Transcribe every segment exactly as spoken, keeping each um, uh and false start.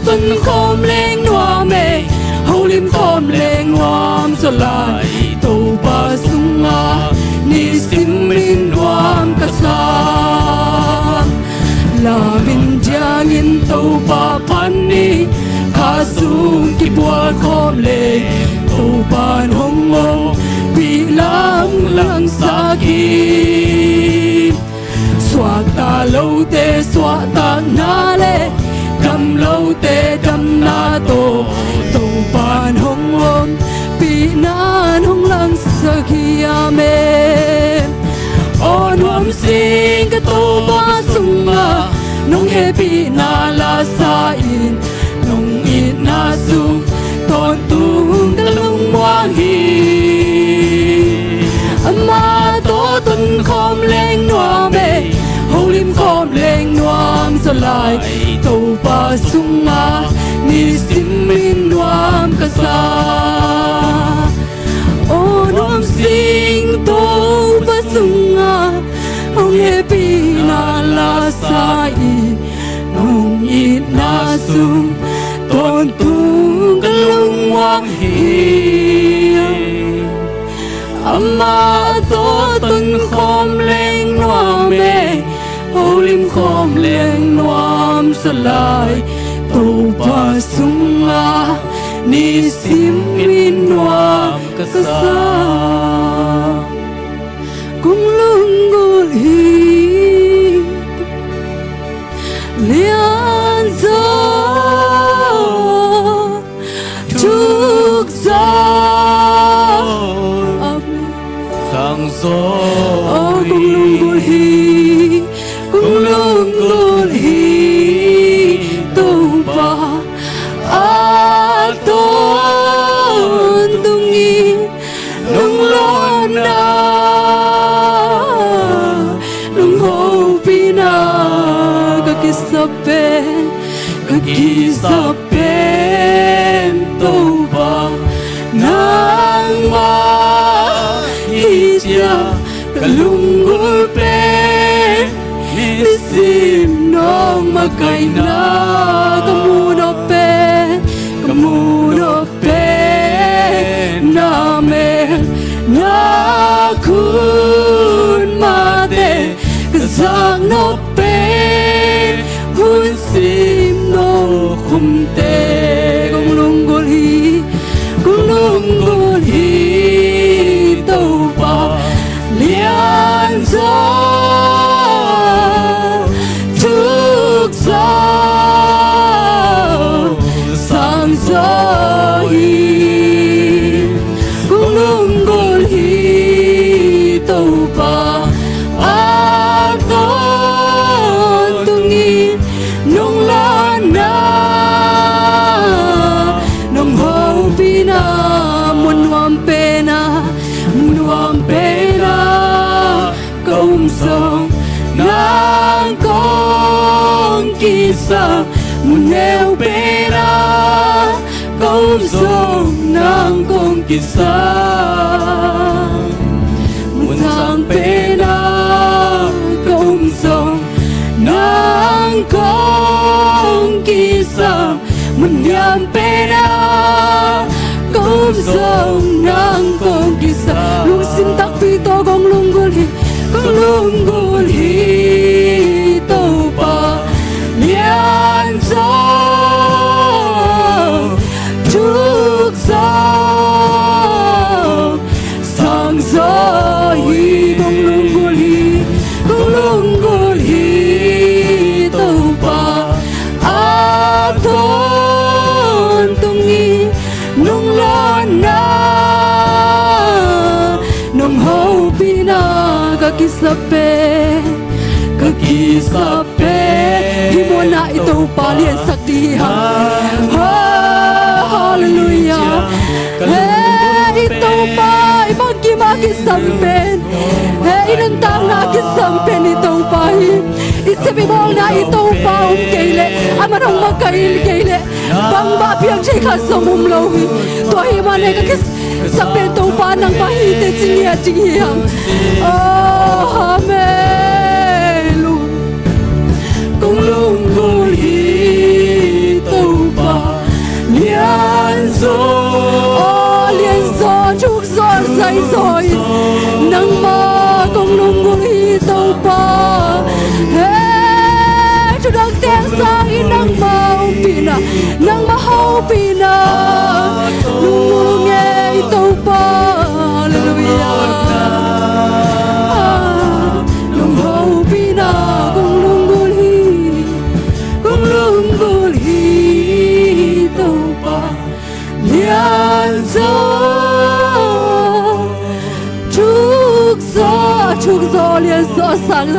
Tonkhawm leng nuam e, holim khawm leng nuam zaw lai. Topa sungah nisim in nuam ka sa. Lamin diangin Topa phat ni, kha sung kibual khawm leng Topa hong ompih lam langsak hi. Suakta lote suahtakna le, damlote damna tawh Topa hong ompihna hong langsak hi. Amen. Aw nuam sing ka Topa sungah, nong hehpihna la sa in, nong itna sung tawntung ka lungmuang hi. Amah tawh tonkhawm leng nuam e, holim khawm leng nuam zaw lai. Topa sungah nisim in nuam ka sa. Aw nuam sing Topa sungah, hong hehpihna la sa in, nong itna sung tawntung ka lungmuang hi. Amah tawh tonkhawm leng nuam e, holim khawm leng nuam zaw lai. Topa sungah nisim in nuam ka sa. Kong lunggulh hi, lianzaw, thukzaw, amen, sangzaw. Aw kong lunggulh hi, kong lunggulh hi, Topa a tawntung in, nong lawnna, nong hopihna ka kisap pen, ka kisap pen Topa nangmah hi ci-a, ka lunggulh pen nisim nong makaihna ka mu nop pen, ka mu nop pen na mel na khut mahte, ka zak nop pen hun sim nop khumte. Kong lunggulh hi, kong lunggulh hi, Topa lianzaw, thukzaw, sangzaw hi. Kong lunggulh hi, Topa a tawntung in, nong lawnna, nong hopihna, mun nuam pen a, mun nuam pen a ka um zong nang kong kisam, mun neu pen a ka um zong nang kong kisam, mun sang pen a ka um zong nang kong kisam, mun niam pen a ka um zong nang kong kisam. Lungsim takpi tawh kong lunggulh hi, kong lunggulh hi, Topa lianzaw, thukzaw, sangzaw hi. Kong lunggulh hi, kong lunggulh hi, Topa a tawntung in, nong lawnna, nong hopihna ka kisap pen, ka kisap pen. Hih muanna i Topa liansak ding hi hang. Oh, halleluiah. He, i Topa i bangkim a kisam pen, he, i nuntakna a kisam pen i Topa hi. I sep i bawlna i Topa om kei leh, aman hong makaih kei leh, bangmah piang thei khat zong om lo hi. Tua ahih manin ka kisap pen Topa nangmah hi teh ci ngiat ding hi hang. Oh, amen. Kong lunggulh hi, Topa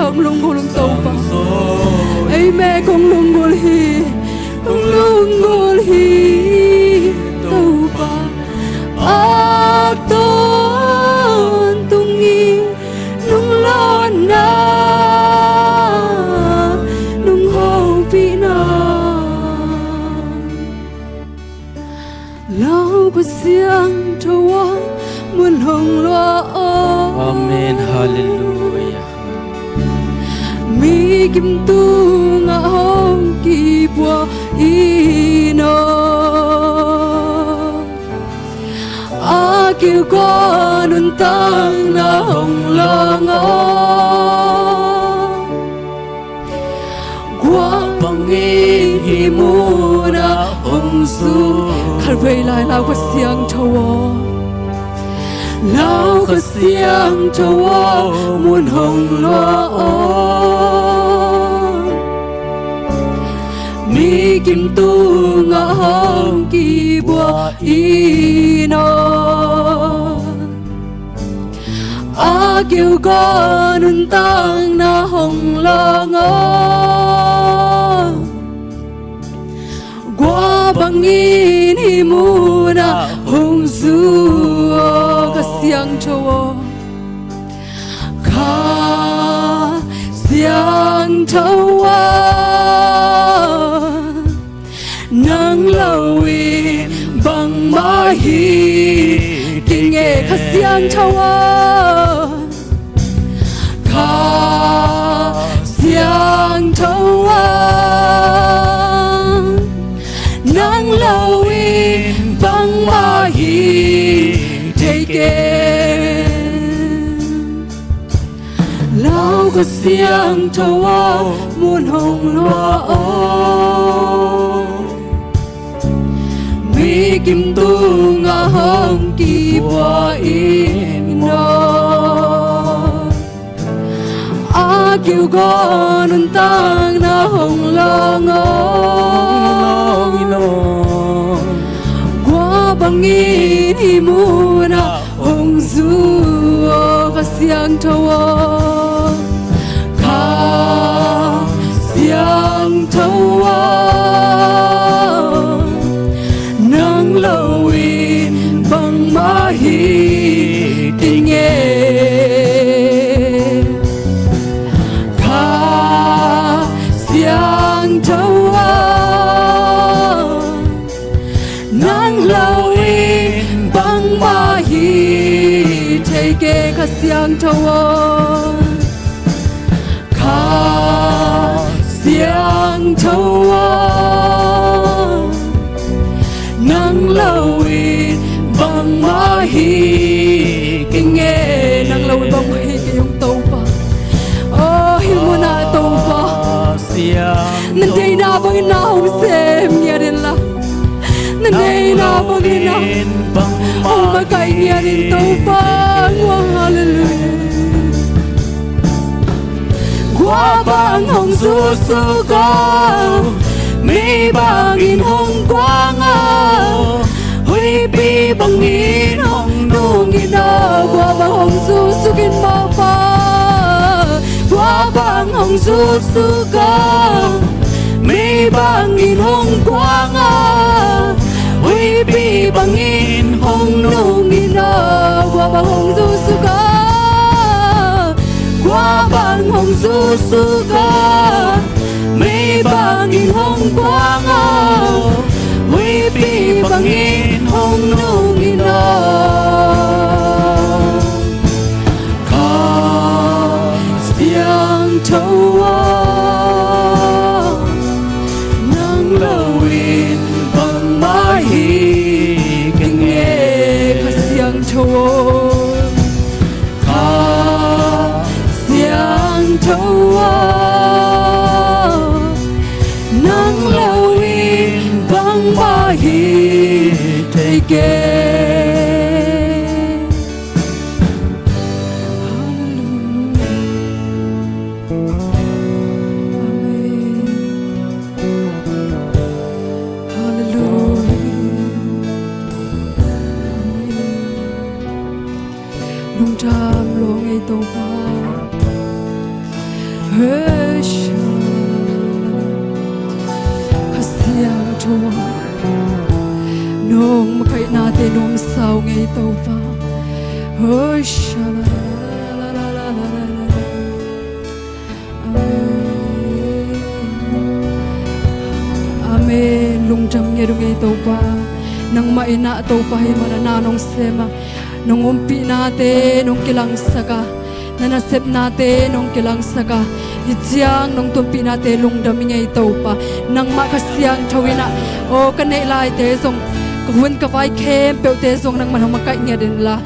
Kong lunggulh ung Topa. Ei me kong lunggulh hi. Kong lunggulh hi Topa. A tawntung i lunglawhna, lunghopihna. Lau Kha Siangtho aw, mun hong luah aw. Amen. Halleluiah. Mi kim tungah hong kibuak in aw. A kiukaw nuntakna hong lawng aw. Guah bangin hih munah hong zu. Khatvei lai Lau Kha Siangtho aw. Lau Kha Siangtho aw, mun hong luah aw. Mi kim tungah hong kibuak in aw. A kiukaw nuntakna hong lawng aw. Guah bangin hih munah hong zu aw. Kha Siangtho aw. Kha Siangtho aw. Nang lo in bangmah hi kei ing e. Kha Siangtho aw. Kha Siangtho aw. Nang lo in bangmah hi thei kei. Lau Kha Siangtho aw, mun hong luah aw. Mi kim tungah hong kibuak in aw. A kiukaw nuntakna hong lawng aw. Guah bangin hih munah hong zu aw. Kha Siangtho aw. Kha Siangtho aw. Nang lo in bangmah hi kei ing e. Kha Siangtho aw. Nang lo in bangmah hi thei kei. Kha Siangtho aw. Kha Siangtho aw. Nang lo in bangmah hi kei ing e. Nang lo in bangmah hi kei ung Topa. Aw, hih munah Topa, na deihna bangin na hong sem ngiat inla, na deihna bangin na hong makaih ngiat in Topa. Nguang. Halleluiah. Guah bang hong zusuk aw, mi bangin hong kuang aw, huihpi bangin hong nung in aw. Guah bang hong zusuk in mawhpa. Guah bang hong zusuk aw, mi bangin hong kuang aw, huihpi bangin hong nung in aw. Guah bang hong zusuk aw. Guah bang hong zusuk aw, mi bangin hong kuang aw, huihpi bangin hong nung in aw. Kha Siangtho aw, nang lo in bangmah hi kei ing e. Kha Siangtho aw. Kha Siangtho aw, nang lo in bangmah hi thei kei. Halleluiah. Amen. Halleluiah. Amen. Lungdam lua ing ei Topa. Ka Siangtho, nong makaihnate nuamsa ung ei Topa. Amen. Amen. Lungdam ngiat ung ei Topa. Nangmah in ah Topa hih manin na nong sem a, nong umpihnate nong kilangsak a, na nasepnate nong kilangsak a, hih ciang nong tunpihnate lungdam ing ei Topa. Nangmah Kha Siangtho in ah, aw, ka neih laite zong, ka hun ka vai khempeuhte zong nangmah hong makaih ngiat inla,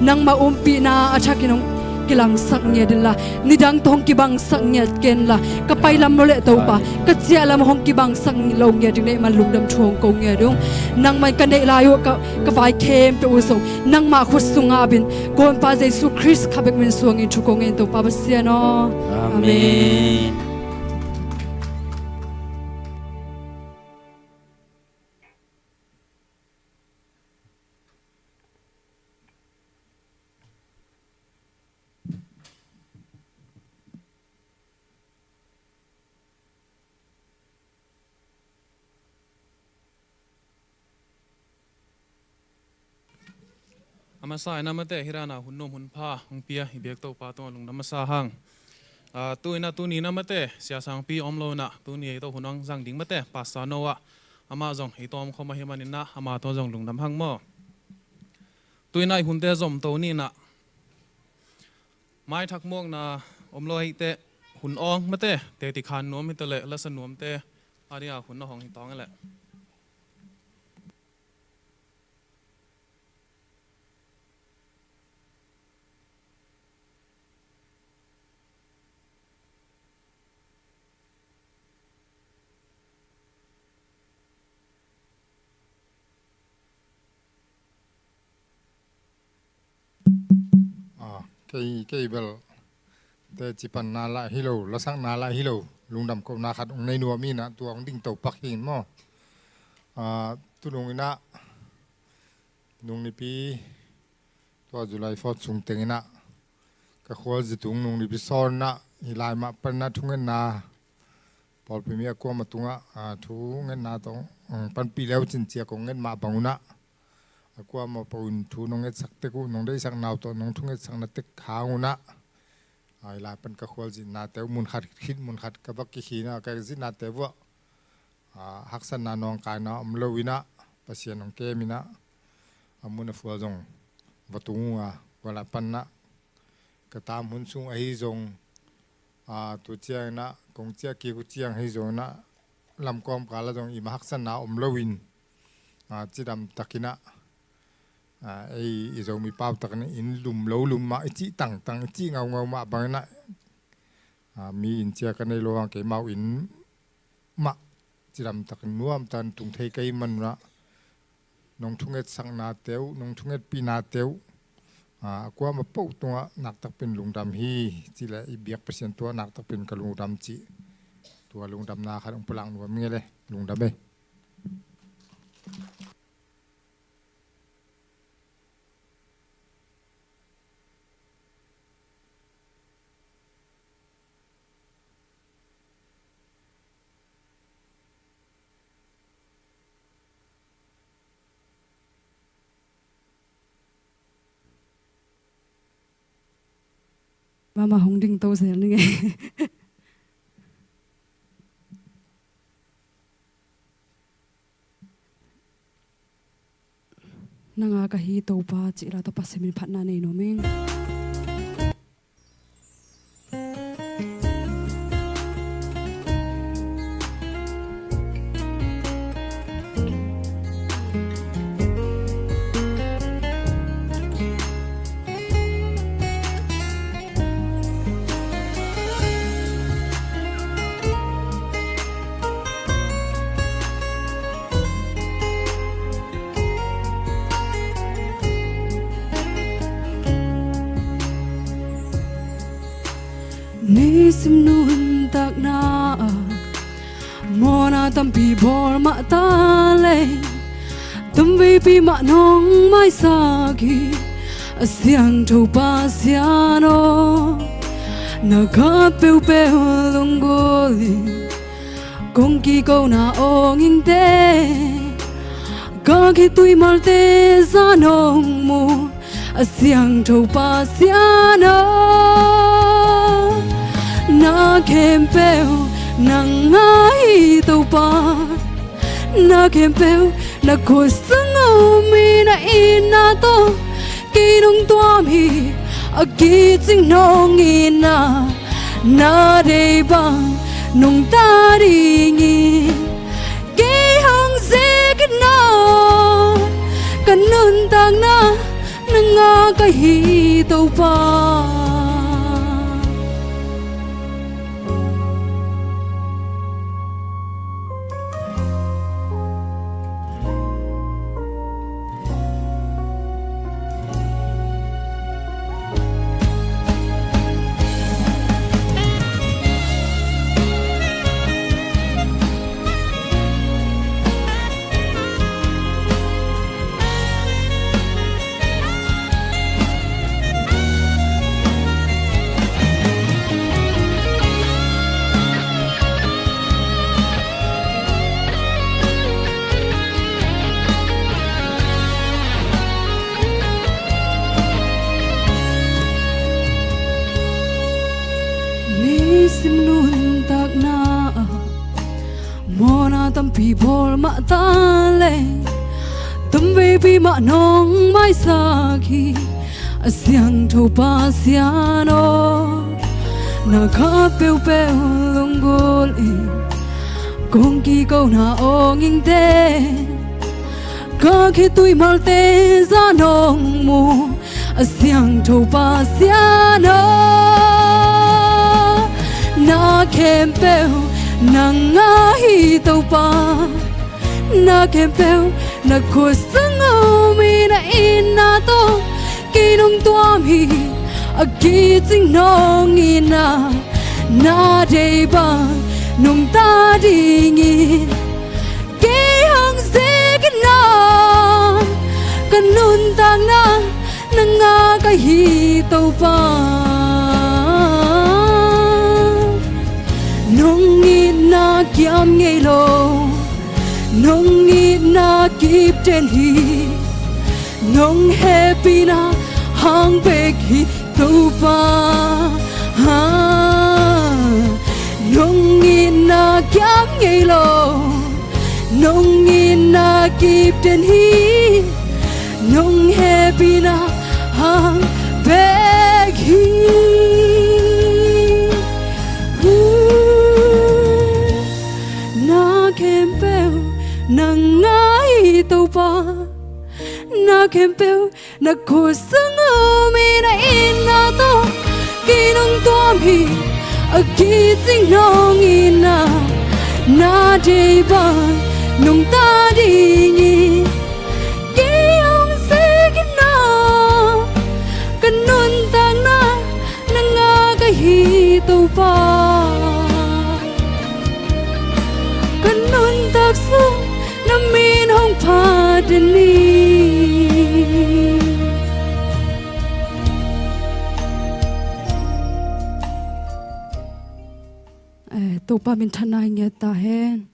nangmah umpihna a thakin hong kilangsak ngiat inla, nidang tawh hong kibangsak ngiat kenla, ka pai lam lo leh Topa, ka ciah lam hong kibangsak lo ngiat ding neih man lungdam thu hong ko ngiat ung. Nangmah in ka neih lai uh, ka, ka vai khempeuh uh zong nangmah khut sungah ap in, ka Honpa Jesu Khrist kha bek min suangin thu ko ngiat ing Topa Pasian aw. Amen. A masa in ah mate, hih dan a hun nuam hun pha hong pia i biak Topa tungah lungdam masa hang. Ah, tu in ah tuni in ah mate, Sia Sangpi om lo in ah, tuni ei tawh hun hong zang ding mate, Pastor Noah, amah zong ei tawh om khawm ahih manin ah, amah tawh zong lungdam hang maw. Tu in ah i hunte zom to ni in ah, maithak muakna om lo hi teh, hun awng mate, teci khan nuam hi ta leh, lasa nuamte a ding a hun na hong hi tawng hi leh. Ah, kei, kei bel teci panna lah hi lo, lasakna lah hi lo, lungdam kohna khat hong nei nuam in ah, tua hong ding to pak hi in maw. Ah, tu nung in ah, nung nipi, tua July fourth sung teng in ah, ka khualzi tung nung nipi sawn in ah, hih lai mah pan in ah thungetna, pawlpi mi a kuamah tungah, ah, thungetna tawh, um, panpih le uh cin ci a kong nget mah bang un ah, a kuamah peuh in thu nong ngetsak tek uh, nong deihsakna uh tawh nong thungetsakna tek hang un ah, ah, hih lai pan ka khualzinate uh mun khat khit mun khat ka va kikhin ah, ka zinate uh ah, ah, haksatna nawngkaina om lo in ah, Pasian hong kem in ah, a mun a fual zong va tung uh a, tua lai pan in ah ka tam hun sung ahi zong, ah, tu ciang in ah kong ciah kik uh ciang ahi zong in ah, lamkawm kal ah zong i mah haksatna om lo in, ah, cidam tak in ah, ah, ei i Zomi pau tak in ah, inn lum lo lum mah, i cih tangtang, i cih ngaungau mah bang in ah, ah, mi inn ciah ka nei lo hang, keimau inn mah cidam tak in nuam tak in tung thei ka hih man un ah, nong thungetsaknate uh, nong thungetpihnate uh, ah, a kuamah peuh tungah naktak pen lungdam hi, cih leh i biak Pasian tungah naktak pen ka lungdam cih, tua lungdamna khat hong pulak nuam ing ei le, lungdam ei. Mama hong ding to zel ning ei. Nang a ka hi Topa cih la tawh Pasian min phatna nei nuam ing. Nisim nuntakna ah mawhna tampi bawl mah ta lei, tamveipi mah nong maisak hi, a siangtho Pasian aw. Na khat peuhpeuh lunggulh in kong kikona awng ing te, ka khitui malte zah nong mu, a siangtho Pasian aw. Na khempeuh nang a hi Topa, na khempeuh na khutsung um in, na itna tawh kei nong tuam hi. A kicing nong itna, na deih bang nungta ding hi. Kei hong zeek in ah, ka nuntakna nang a ka hi Topa. Nisim nuntakna ah mawhna tampi bawl mah ta leh, tamveipi mah nong maisak hi. A siangtho Pasian aw, na khat peuhpeuh lunggulh in kong kikona awng ing te, ka khitui malte zah nong mu, a siangtho Pasian aw. Na khempeuh nang a hi Topa, na khempeuh na khutsung um in, na itna tawh kei nong tuam hi. A kicing nong itna, na deih bang nungta ding hi. Kei hong zeek in ah, ka nuntakna nang a ka hi Topa. Nong itna kiam ngei lo, nong itna kipten hi. Nong hehpihna hang bek hi Topa. Ha, nong itna kiam ngei lo, nong itna kipten hi. Nong hehpihna hang bek hi. Uh, na khempeuh nang a hi Topa, na khempeuh na khutsung um in, na itna tawh kei nong tuam hi. A kicing nong itna, na deih bang nungta ding hi. Kei hong zeek in ah, ka nuntakna nang a ka hi Topa. Ka nuntak sung na min hong phat den ni. Eh, Topa minthanna i nget ta hen.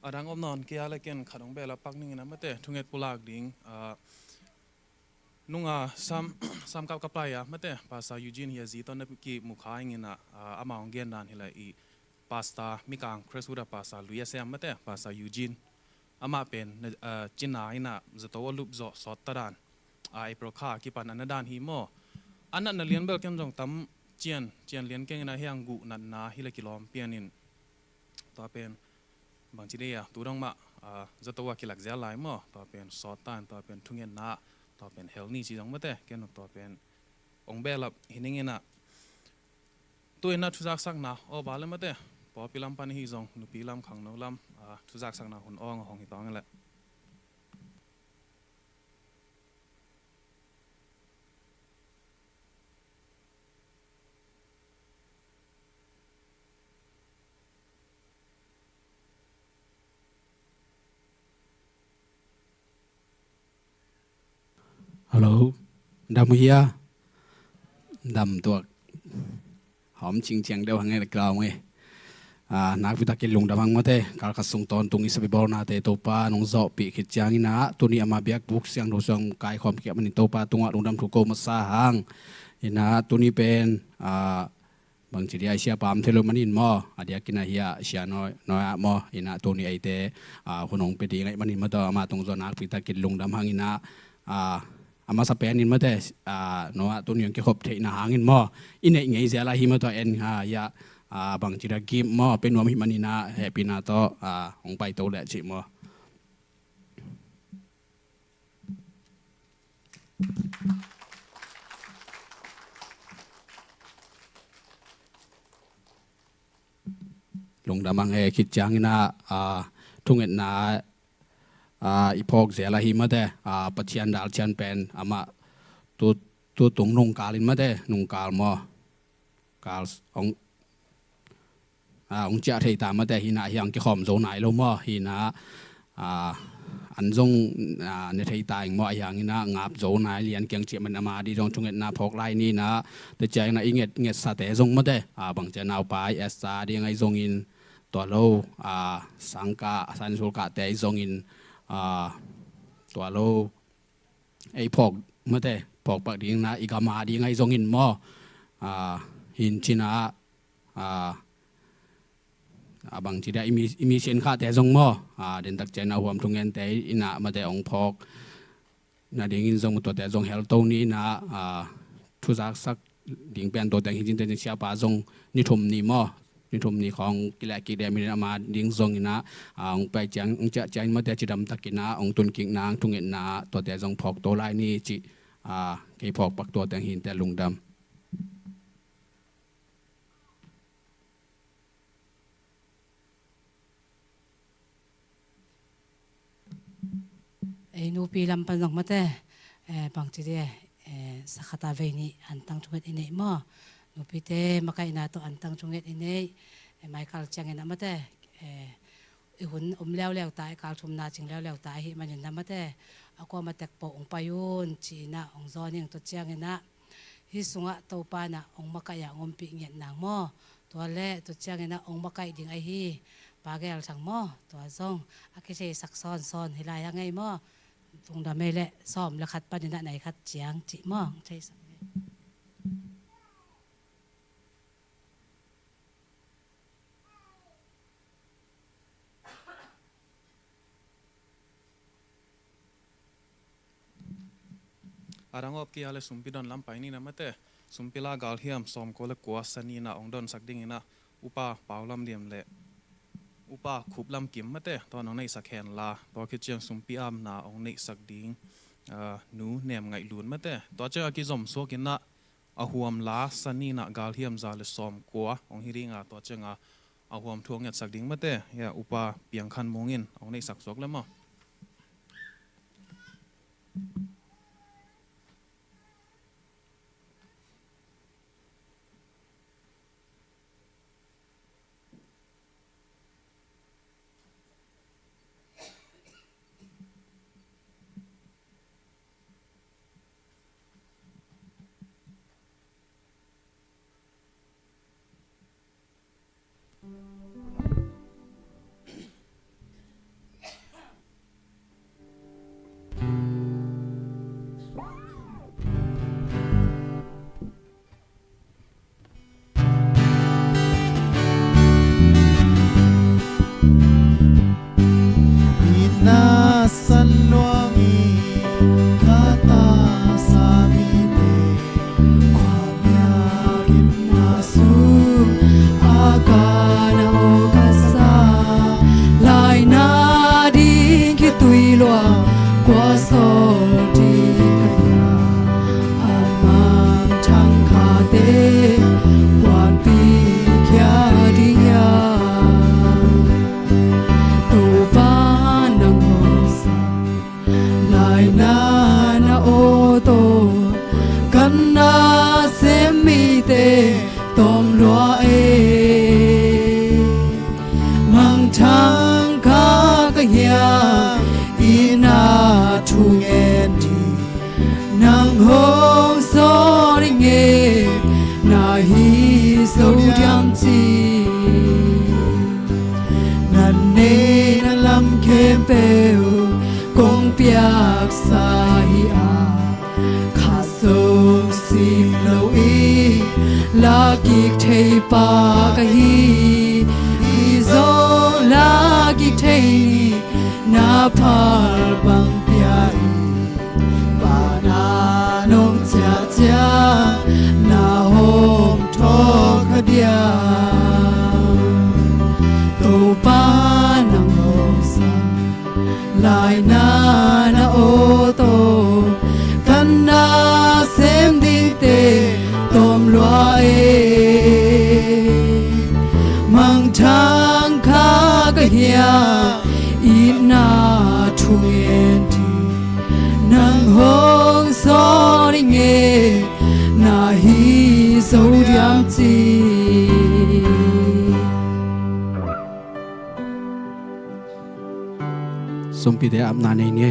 A dang om nawn kei a leh ken khat hong bel a pak ning in ah, mate, thunget pulak ding. Ah, nunga sam, samkap ka pai a, mate, Pastor Eugene hi a, zi tawh na kimu kha ing in ah, ah, amah hong gen dan hi leh, i Pastor Mikang Crestwood a Pastor lui a sem, mate, Pastor Eugene. Amah pen, ah, cina in ah zato a lup zawh sawt ta dan, ah, April kha kipan a na dan hi maw. A natna lian bel ken zong tam cian, cian lian keng in ah, hiang guh natna hi leh kilawm pian in. Tua pen bangci dei a, tu dong mah, ah, zato a kilak zel lai maw. Tua pen sawt ta in, tua pen thungetna, tua pen hel ni ci zong, mate, ken tua pen hong belap hi ning in ah. Tu in ah thuzaksakna aw ba leh, mate, pawlpi lam pan hi zong, nupi lam, khangno lam, ah, thuzaksakna hun awng a hong hi tawng leh. Hello. Dam uh hia? Dam tuak. Hawm cingciang deuh hang e, le klau nge. Ah, nakpi takin lungdam hang mate. Kal khat sung tawntung i sapi bawlnate Topa nong zawhpih khit ciangin ah, tuni ama biakbuk siangtho sung kaikhawm khit manin Topa tungah lungdam thu ko masa hang. In ah tuni pen, ah, bangci dia, siapa om thei lo manin maw, a diakin ah hia, sia Nawi, Nawi ah maw, in ah tuni eite, ah, hun hong pia ding ahih manin maw, tua ama tung zawh nakpi takin lungdam hang in ah, ah, a masa penin mate, ah, Nawi ah tuni hong kikhop theihna hangin maw, i neih ngei zel ahi maw, tua en, ah, hia, ah, bangci dia, gift maw, pia nuam ahih manin ah hehpihna tawh, ah, hong paito leh cih maw. Lungdam hang e. Khit ciangin ah, ah, thungetna, ah, i phawk zel ahi mate, ah, Pathian dalcian pen amah tu, tu tung nungkal in mate, nungkal maw, kal hong, ah, hong ciah thei ta mate, hi in ah hia hong kikhawm zo nai lo maw, hi in ah, ah, an zong, ah, ne thei ta ing maw, ahi hangin ah ngap zo nai lian keng cih manin ama ding zong thungetna phawk lai ni in ah, tua ciangin ah i nget, ngetsate zong mate, ah, bangci dia, naupa i Esther ding ahi zongin, tua lo, ah, sangkah, Sunday school kahte ahi zongin, ah, tua lo, ei phawk mate, phawk pak ding in ah i gam a ding ahi zongin maw, ah, hi in cih in ah, ah, a bangci dia, i mi, i mission khahte zong maw, ah, den tak ciangin ah huam thungente in ah mate hong phawk nadingin zong, tuate zong helto ni in ah, ah, thuzaksak ding pen tua teng hi cin, tua teng siapa zong ni thum ni maw, ni thum ni khawng kileh kik deh manin ama ding zongin ah, ah, hong pai ciang, hong ciah ciangin mate cidam takin ah hong tunkik nang thungetna ah tuate zong phawkto lai ni cih, ah, kei phawk pak tua teng hi inteh, lungdam. Ei nupi lam pan zong mate, eh, bangci dia, eh, sakhat a vei nih antang thunget i neih maw. Nupite makaihna tawh antang thunget i neih, eh, mai kal ciangin ah mate, eh, i hun om leuleu ta, i kal thumna cing leuleu ta ahih manin ah mate, a kuamah tek peuh hong pai un ci in ah hong zawn ing. Tua ciangin ah hih sungah Topa in ah hong makaih a hong ompih ngiat nang maw. Tua leh tua ciangin ah hong makaih ding ahi Pa Gel Thang maw, tua zong a kitheisak sawnsawn hi lai hang ei maw. Lungdam ei leh, sawm le khat panin ah nai khat ciang cih maw, hong theisak ei. A dang awp kei a leh sumpi don lam pai ni in ah mate, sumpi la galhiam sawmkua le kua, Sani in ah hong donsak dingin ah Upa Pau Lam Liam le Upa Khup Lam Kim mate, tua in hong neihsak hen la, tua khit ciang sumpi apna hong neihsak ding, ah, Nu Nem Ngaih Lun mate, tua ciang a kizom suak in ah a huam la, Sani in ah galhiam za le sawmkua hong hi ding a, tua ciang a a huam thu hong ngetsak ding mate, hia, Upa Piang Khan Mung in hong neihsak suak le maw. Ina san luang i ka ta sa mite, khua biakinn a sung a ka na aw ka sa, lai na ding khitui lua kua sawl ding ka hia, a mangthang khate kuanpi khia ding hia. Topa nang hong sa, lai na na aw tawh kan na sem mite tawm lua e. Mangthang kha ka hia, i na thu ngen ding na hong sawl i nge na hi zo diam ci. Na nei na lam khempeuh kong piaksa hi a, khat zong sim lo i la kik thei pa ka hi. Hi zong la kik thei ni na phal bang pia i, pa na nong ciah ciang na hong thawk kha diam. Topa nang hong sam lai na na aw tawh, kan na sem dingte tawm lua e. Mangthang kha ka hia, itna thu ngen ding nang hong sawl i nge na hi zo diam ci. Sumpite apna nei ni.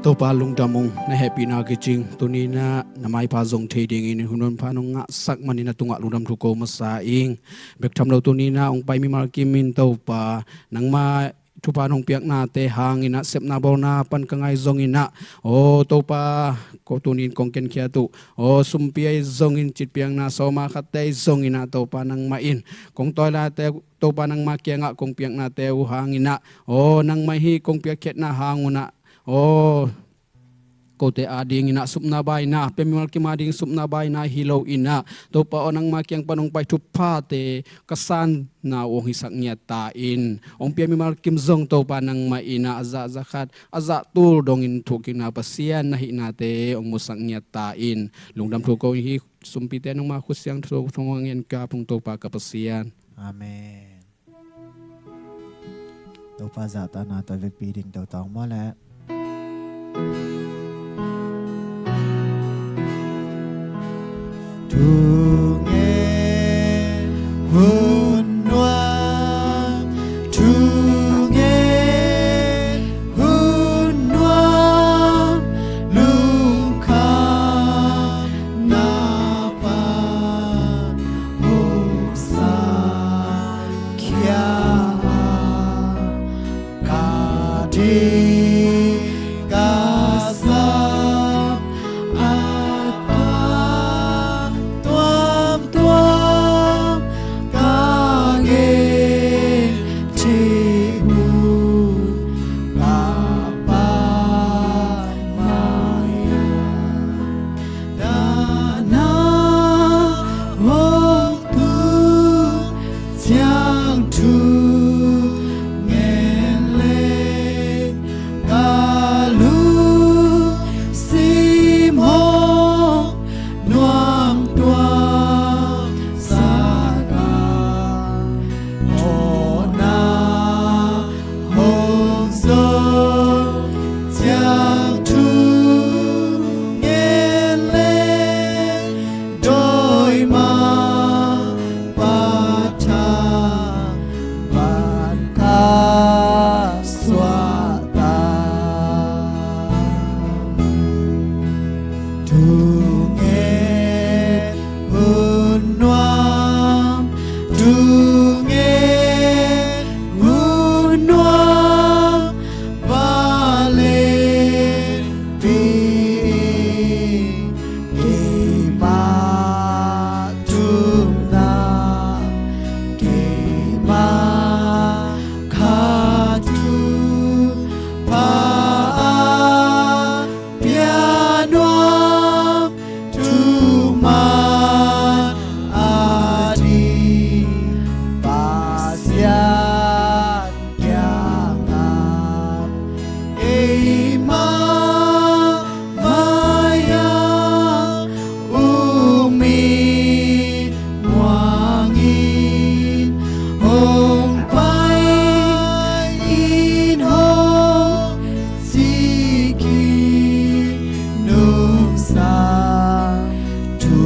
Topa lungdam ung, na hehpihna kicing. Tuni na na maipha zong thei dingin hun honpa nong ngahsak manin na tungah lungdam thu ko masa ing. Bek tham lo tuni na hong pai mimal kimin Topa nangma thupha nong piaknate hangin ah sepna bawlna pan ka ngai zongin ah, aw Topa, ko tunin kong kenkhiat uh, aw sumpi ahi zongin citpiakna sawma khatte ahi zongin ah Topa nangmah in kong tawi late Topa nangma kiangah kong piaknate uh hangin ah, aw nangmah hi kong piakkhiatna hang un ah, aw kote adingin ah supna baina, pia mimal kim ading supna baina hi lo in ah Topa aw nangma kiang pan hong pai thuphate ka sanna uh hong hisak ngiat ta in, hong pia mimal kim zong Topa nangmah in ah a zah za khat a zah tul dongin thukikna Pasian na hihnate hong musak ngiat ta in. Lungdam thu ko hi, sumpite nangma khut siangtho thong hong en ka pung Topa ka Pasian. Amen. Topa zahtakna tawh vekpi ding tawh tawng maw leh. Thu ngen hun nuam, thu ngen hun nuam, lungkham na pa hong sa khia a, ka ding ka sam a, a tuamtuam ka gen thei un, ka Pa mai a. Na na hong tun ciang thu ngen leng, ka lungsim hong nuamtuam sak a, mawhna hong zong ciang thu ngen leng, dawimangpa thang bang ka suahtak. Thu ngen hun nuam, thu ngen hun nuam, va lianpi ing, keima thumna, keima khat thupha a pia nuam, thuman ading Pasian kiangah, keima mai-ah uk mi muangin, hong pai in hong ci kik nungsa, thu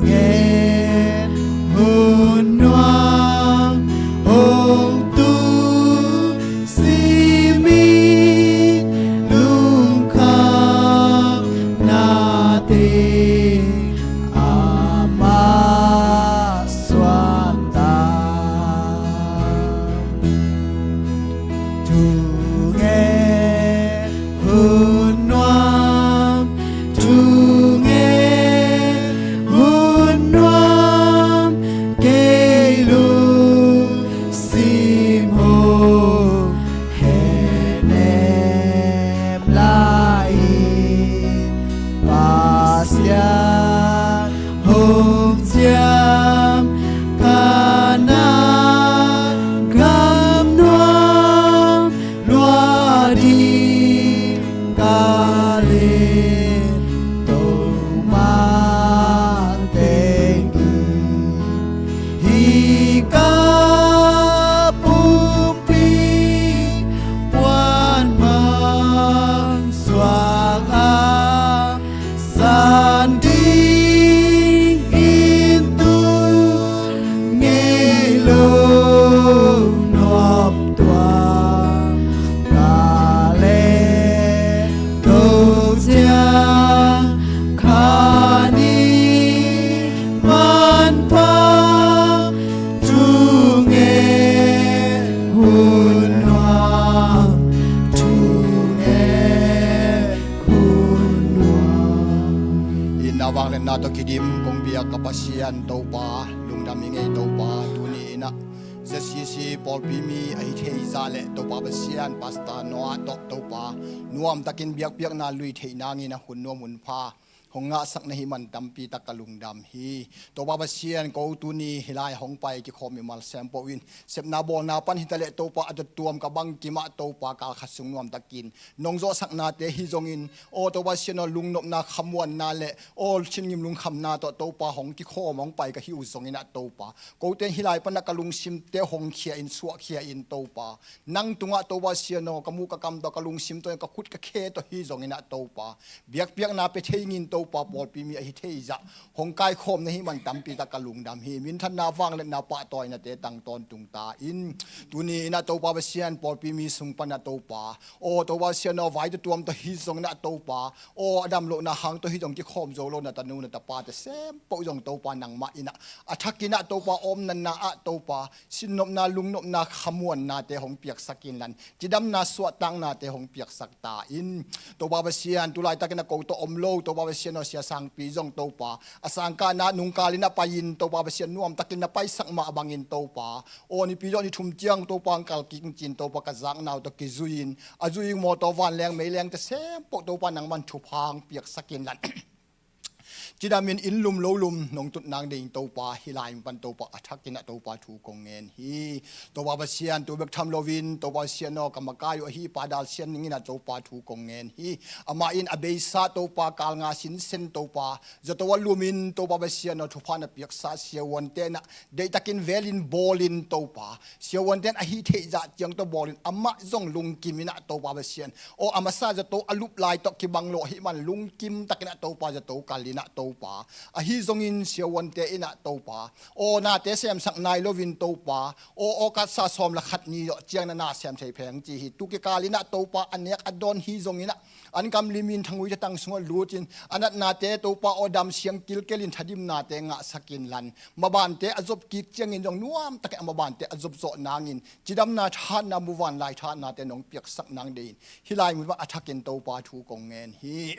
ngen hun nuam hong tun, simin lungkham na Amah suakta. Thungen hun nuam, thungen hun nuam, kei lungsim hong henem lai-in, Pasian hong ciam Kanaan gam nuam lua ding ka lin, Topa teng in hih ka pumpi puan mang suak a, san dingin tun ngei lo nuam tuang ka leh, Topa ciang khan i manpha. Thungen hun nuam, thungen hun nuam. Itna vangliatna tawh kidim kong biak ka Pasian Topa, lungdam i ngei Topa, tuni in ah Z C C pawlpi mi ahi thei zah leh Topa Pasian, Pastor Noah tawh Topa, nuamtakin biakpiakna lui theih nangin a hun nuam hun pha hong ngahsak na hih man tampi tak ka lungdam hi. Topa Pasian, ko tuni hih lai hong pai kikhawm mimal sempoh in, sepna bawlna pan hi ta leh Topa, a tuamtuam ka bangkim ah Topa, kal khat sung nuamtakin nong zawhsaknate hi zongin, aw Topa Pasian aw, lungnopna, khamuanna leh aw sinngim lungkhamna tawh Topa, hong kikhawm hong pai ka hi uh zongin ah Topa, kote in hih lai pan ah ka lungsimte hong khia in, suahkhia in Topa, nang tungah Topa Pasian aw, ka muh ka kam tawh, ka lungsim tawh, ka khut ka khe tawh hi zongin ah Topa, biakpiakna pia thei ngin Topa, pawlpi mi ahi thei zah hong kaikhawm na hih man tampi tak ka lungdam hi. Minthanna vangliatna pahtawinate tang tawntung ta in, tuni in ah Topa Pasian, pawlpi mi sung pan ah Topa, aw Topa Pasian aw, vai tuamtuam tawh hi zongin ah Topa, aw a dam lohna hang tawh hi zong kikhawm zo lo na tanu na tapate sempoh zong Topa, nangmah in ah a thakin ah Topa, omnatna ah Topa, sinnopna, lungnopna, khamuannate hong piaksak inla, cidamna, suahtaknate hong piaksak ta in. Topa Pasian, tu laitakin ah ko tawh om lo Topa Pasian aw, Sia Sangpi zong Topa, a sangkahna nungkal in ah pai in Topa Pasian, nuamtakin na paisak mah bangin Topa, aw nipi tawh ni thum ciang Topa, hong kalkik cin Topa, ka zakna uh tawh kizui in, a zui in mawtaw, vanleng meilengte sempoh Topa, nangman thupha hong piaksak inla, cidamin inn lum lo lum nong tut nang dingin Topa, hih lai pan Topa, a thakin ah Topa, thu kong ngen hi. Topa Pasian, tu bek tham loin Topa Pasian aw, ka makai uh ahi Pa Dal Sian Ning in ah Topa, thu kong ngen hi. Amah in a beisa Topa, kal nga sinsen Topa, zato a lumin Topa Pasian aw, thupha na piaksa Sia Uante in ah deihtakin velin bawlin Topa, Sia Uante in ahi theih zah ciang tawh bawlin, amah zong lungkim in ah Topa Pasian aw, a masa zato a lup lai tawh kibang lo ahih man lungkim takin ah Topa, zato kal in ah Topa, ahi zongin Sia Uante in ah Topa, aw nate semsak nai loin Topa, aw August sa sawm le khat ni zawh ciang na na sem thei pheng ci hi. Tu kikal in ah Topa, a nek a dawn hi zongin ah, an kam limin thangui te tang sungah lut in, a natnate Topa aw, dam siang kilkel in thadimnate ngahsak inla, mabante a zop kik ciangin zong nuamtakin a mabante a zop zawh nangin, cidamna thahatna, muvanlai thahatnate nong piaksak nang dingin hih lai mun pan a thakin Topa, thu kong ngen hi.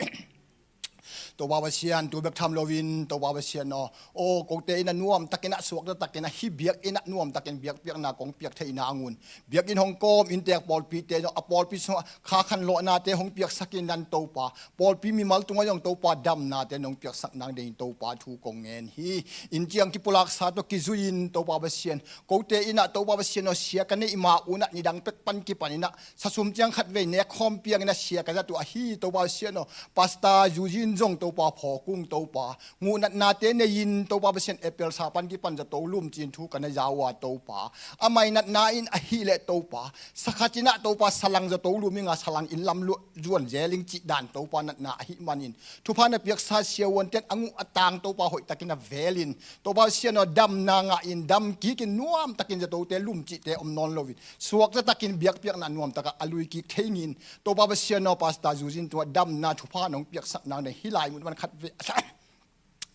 Topa Pasian, tu bek tham loin Topa Pasian aw, aw kote in ah nuamtakin ah, suakta takin ah, hih biakinn ah nuamtakin biakpiakna kong piak theih nangun, biakinn hong kawm inntek pawlpite zong, a pawlpi sungah kha khanlawhnate hong piaksak inla Topa, pawlpi mimal tungah zong Topa, damnate nong piaksak nang dingin Topa, thu kong ngen hi. Inn ciang kipulaksa tawh kizui in Topa Pasian, kote in ah Topa Pasian aw, sia ka neih ma un ah nidang pek pan kipan in ah sa sum ciang khatvei nek khawm piang in ah sia ka zat uh ahi Topa Pasian aw, Pastor Eugene zong Topa, phawk ung Topa, nguhnatnate nei in Topa Pasian, April sa pan kipan zato lum cin thu ka na za uh a Topa, a mainatna in ahih leh Topa, sa khat in ah Topa, salang zato lum ing a, salang inn lam luah zuan zel ing cih dan Topa, natna ahih manin, thupha na piaksa Sia Uante in a nguh a tang Topa, hoihtakin a velin Topa Pasian aw, damna ngah in, dam kikin nuamtakin zatote lum cihte om nawn loin, suakta takin biakpiakna nuamtakah a lui kik thei ngin Topa Pasian aw, Pastor Eugene tungah damna thupha nong piaksak nang dingin hih Lai mun man khat ve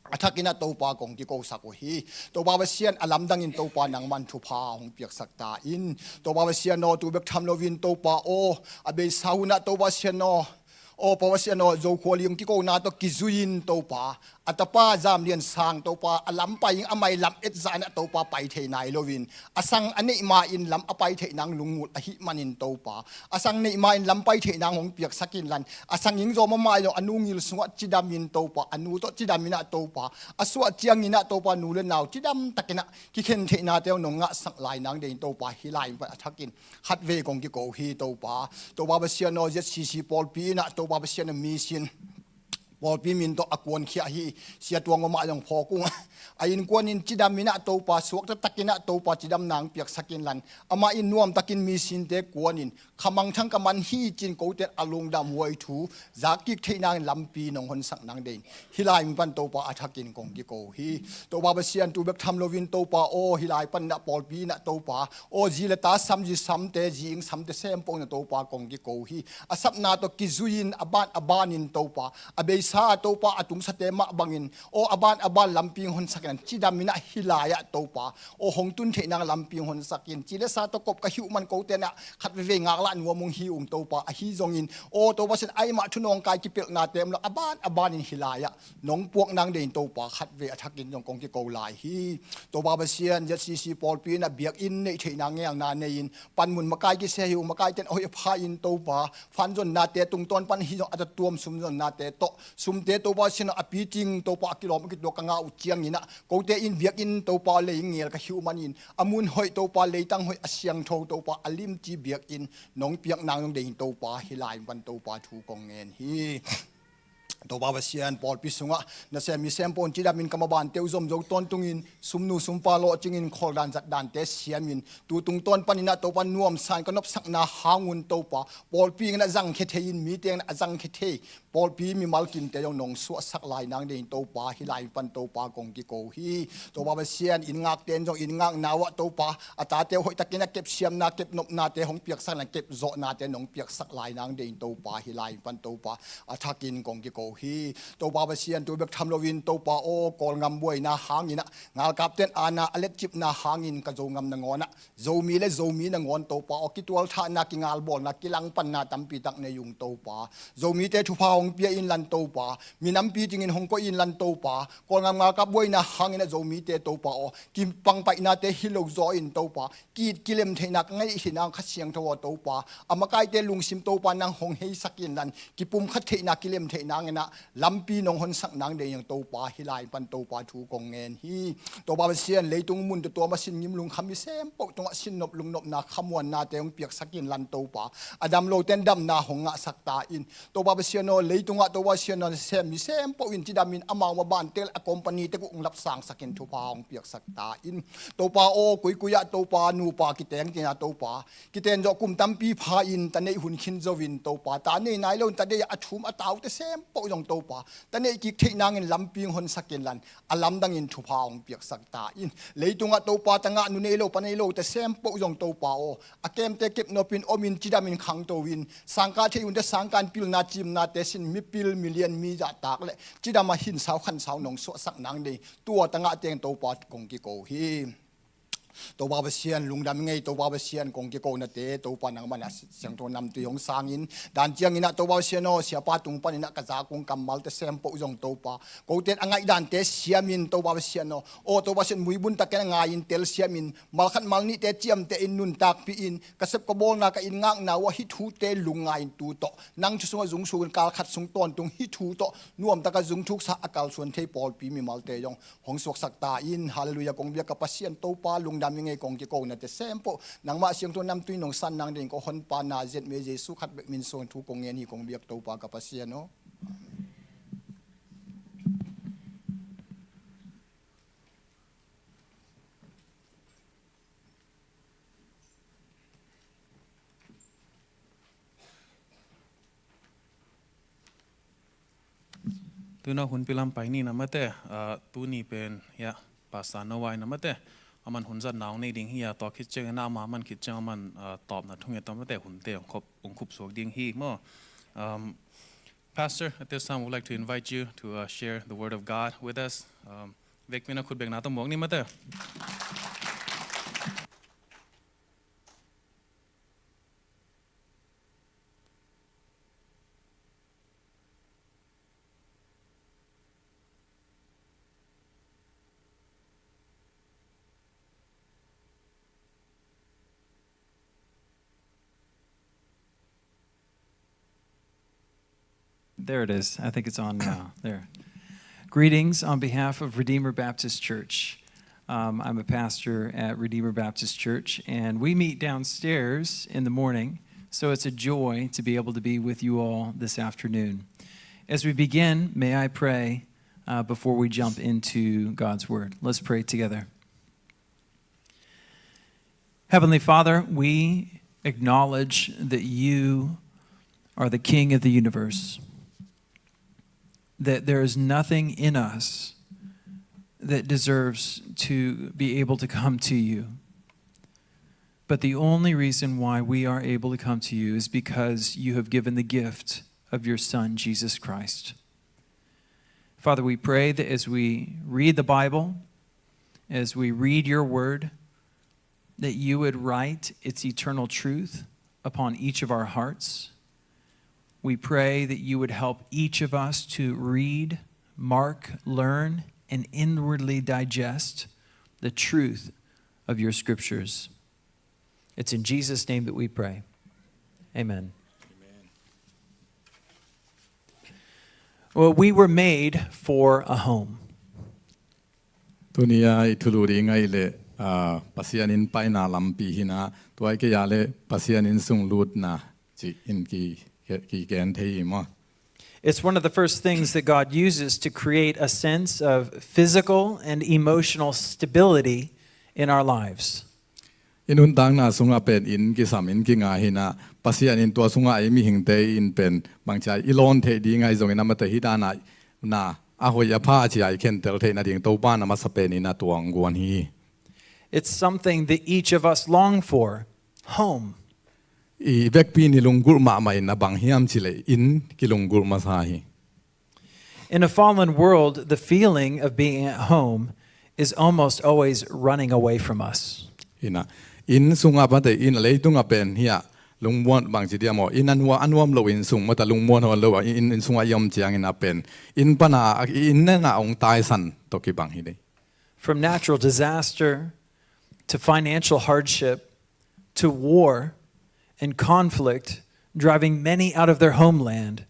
a thakin ah Topa kong kikosak uh hi. Topa Pasian a lamdangin Topa nangman thupha hong piaksak ta in. Topa Pasian aw, tu bek tham loin Topa aw, a beisa hunah Topa Pasian aw, aw Topa Pasian aw, Zokhua Ling kikona tawh kizui-in Topa, a tapa Zam Lian Sang Topa a lam pai ing, a mai lam et zah in ah Topa pai thei nai loin, a sang a neih ma in lam a pai theih nang lungngulh ahih manin Topa, a sang neih ma in lam pai theih nang hong piaksak inlan, a sang ing zawm a mai lo a nu ngil sungah cidam in Topa, a nu tawh cidam in ah Topa, a suah ciangin ah Topa nu le nau cidam takin ah kikhen theihnate nong ngahsak lai nang deih in Topa, hih lai mun pan a thakin khat vei kong kiko hi Topa. Topa Pasian aw, Z C C pawlpi in ah Topa Pasian aw, mission pawlpi min tawh a kuankhia hi Sia Tuang Mama zong phawk ung. A innkuan in cidam in ah Topa, suakta takin ah Topa cidam nang piaksak inlan, amah in nuam takin missionte kuan in, khamangthang ka man hi cin kote a lungdam huai thu zak kik theih nangin lampi nong honsak nang deih in hih lai mun pan Topa a thakin kong kiko hi. Topa Pasian tu bek tham loin Topa aw, hih lai pan ah pawlpi in ah Topa aw, zi le ta sam, zi samte, zi ing samte sem peuh in ah Topa kong kiko hi. A sapna tawh kizui-in a ban a banin Topa, a beisa ah Topa a tungsate mah bangin aw, a ban a ban lampi honsak in, cidam in ah hih lai ah Topa aw, hong tun theih nang lampi honsak in. Ci le sa tawh kop ka hih uh man kote in ah khat veivei ngaklah nuam ung hi ung Topa, ahi zongin aw Topa Pasian, ai mah thu nawngkai kipelhnate om lo, a ban a banin hih lai ah nong puak nang deih in Topa, khat vei a thakin zong kong kiko lai hi. Topa Pasian, Z C C pawlpi in ah biakinn neih theih nang ngelna nei in, panmun makai kisia hi uh, makaite in a hoih a pha in Topa, fund zonnate tungtawn pan hi zong a tatuam sum zonnate tawh, sumte Topa Pasian aw, a piting Topa a kilawm a kituak ka ngah uh ciangin ah, kote in biakinn Topa lei ngel ka hih uh manin, a mun hoih Topa, leitang hoih, a siangtho Topa, a limci biakinn nong piak nang zong deih in Topa, hih lai mun pan Topa thu kong ngen hi. Topa Pasian, pawlpi sungah nasem mi sem peuh in cidam in, ka mabante uh zom zo tawntungin, sumnu sumpa lawhcingin, kholdan zatdante siamin, tu tungtawn panin ah Topa nuamsa in ka nopsakna hang un Topa, pawlpi in ah zangkhia thei in, mite in ah zangkhia thei pawlpi mimal kimte zong nong suahsak lai nang deih in Topa, hih lai mun pan Topa kong kiko hi. Topa Pasian, inn ngakte in zong inn ngakna uh ah Topa, a tate uh hoih takin ah kep siamna, kep nopnate hong piaksak inlan, kep zawhnate nong piaksak lai nang deih in Topa, hih lai mun pan Topa a thakin kong kiko hi. Topa Pasian, tu bek tham loin Topa aw, Kawlngam buaina hangin ah, ngalkapte in aana a letcipna hangin ka Zogam nangawn ah, Zomi le Zomi nangawn Topa aw, kitualthahna, kingalbawlna, kilangpanna tampi tak nei ung Topa. Zomite thupha hong pia inlan Topa, minampi dingin hong koih inlan Topa, Kawlngam ngalkap buaina hangin ah Zomite Topa aw, kipangpaihnate hi lo zaw in Topa, ki-it kilem theihna ka ngeih hi nang Kha Siangtho aw Topa, a makaite lungsim Topa nang hong heisak inlan, kipumkhat theihna, kilem theihna ngen ah lampi nong honsak nang deih in Topa, hih lai mun pan Topa thu kong ngen hi. Topa Pasian, leitung mun tuamtuam ah sin ngim lungkham mi sem peuh tungah sin nop lungnopna, khamuannate hong piaksak inlan Topa, a dam lote in damna hong ngahsak ta in. Topa Pasian aw, leitungah Topa Pasian aw, sem mi sem peuh in cidam in, amau maban tel a company te uh hong lapsangsak in, thupha hong piaksak ta in. Topa aw, kuikui ah Topa, nupa kiteng kina Topa, kiten zawh kum tampi pha in, ta neih hun khin zo in Topa, ta nei nai lo in ta deih ah a thum a taute sem peuh zong Topa, ta neih kik theih nangin lampi honsak inlan, a lamdangin thupha hong piaksak ta in. Leitungah Topa, ta ngah nu nei lo, pa nei lote sem peuh zong Topa aw, a kemte kepnop in om in, cidam in khangto in, sangkah theih hunte sangkah in, pilna cimnate sin, mipil milian mi zahtak le cidam ah hinsau khansau nong suahsak nang deih in, tua ta ngah teng Topa kong kiko hi. Topa Pasian, lungdam ing ei, Topa Pasian, kong kikonate Topa nangman a siangtho namtui hong sangin, dan ciangin ah Topa Pasian aw, siapa tung panin ah ka zakung kammalte sem peuh zong Topa, kote in a ngaih dante siamin Topa Pasian aw, aw Topa Pasian, muibun takin a ngai in telsiamin, malkhat malnihte ciamteh in, nuntakpih in, ka sep ka bawlna, ka inn ngakna uh ah hih thute lungngai in, tu tawh nang thu sungah zungsukin, kalkhat sung tawntung hih thu tawh nuamtak a zungthuksa a kalsuan thei pawlpi mimalte zong hong suaksak ta in. Halleluiah, kong biak ka Pasian Topa, lungdam ing ei, kong kikonate sem peuh nangmah siangtho namtui nong san nang deih in, ko honpa Nazareth mi Jesu khat bek min suang thu kong ngen hi, kong biak Topa ka Pasian aw. Tuna hun pilam pai ni na mate, ah, tuni pen, ya, Pastor Noah na mate, aman hun zat nau nei ding hi, ya, tua khit ciang na ama man khit ciang aman, ah, tawpna thunget tua mate, hunte ong khup, ong khup suak ding hi maw. Um, Pastor, at this time, we'd like to invite you to uh, share the word of God with us. Um, vekpi-in a khut bengna tawh muak ni maw te. There it is. I think it's on now. There. Greetings on behalf of Redeemer Baptist Church. Um, I'm a pastor at Redeemer Baptist Church, and we meet downstairs in the morning, so it's a joy to be able to be with you all this afternoon. As we begin, may I pray uh, before we jump into God's Word. Let's pray together. Heavenly Father, we acknowledge that you are the King of the universe, that there is nothing in us that deserves to be able to come to you. But the only reason why we are able to come to you is because you have given the gift of your Son, Jesus Christ. Father, we pray that as we read the Bible, as we read your word, that you would write its eternal truth upon each of our hearts. We pray that you would help each of us to read, mark, learn, and inwardly digest the truth of your scriptures. It's in Jesus' name that we pray. Amen. Well, we were made for a home. Tuni-a i thulu ding ahih leh, ah, Pasian inn paina lampi hi-in ah, tua ahih kei leh Pasian inn sung lutna ci-in ki, ki, kigen thei hi maw. It's one of the first things that God uses to create a sense of physical and emotional stability in our lives. I nuntakna sungah pen inn kisam, inn kinga hi-in ah, Pasian in tua sungah ei mihingte in pen bangci-a i lawn theih ding ahi zongin, amaute hih dan-a na a hoih a pha ci-a i khentel theih nading Topa in a masa penin a tuang guan hi. It's something that each of us long for, home. I vekpi-in i lunggulh mahmah in a bang hiam cih leh inn kilunggulh masa hi. In a fallen world, the feeling of being at home is almost always running away from us. Hi-in ah, inn sungah, amaute inn a, leitungah pen hi-a lungmuan bangci diam aw, inn a nuam, a nuam lo inn sung, amaute lungmuan hong lo, inn, inn sungah i om ciangin a pen inn pan a, inn nena hong taisan tawh kibang hi ding. From natural disaster to financial hardship to war and conflict driving many out of their homeland.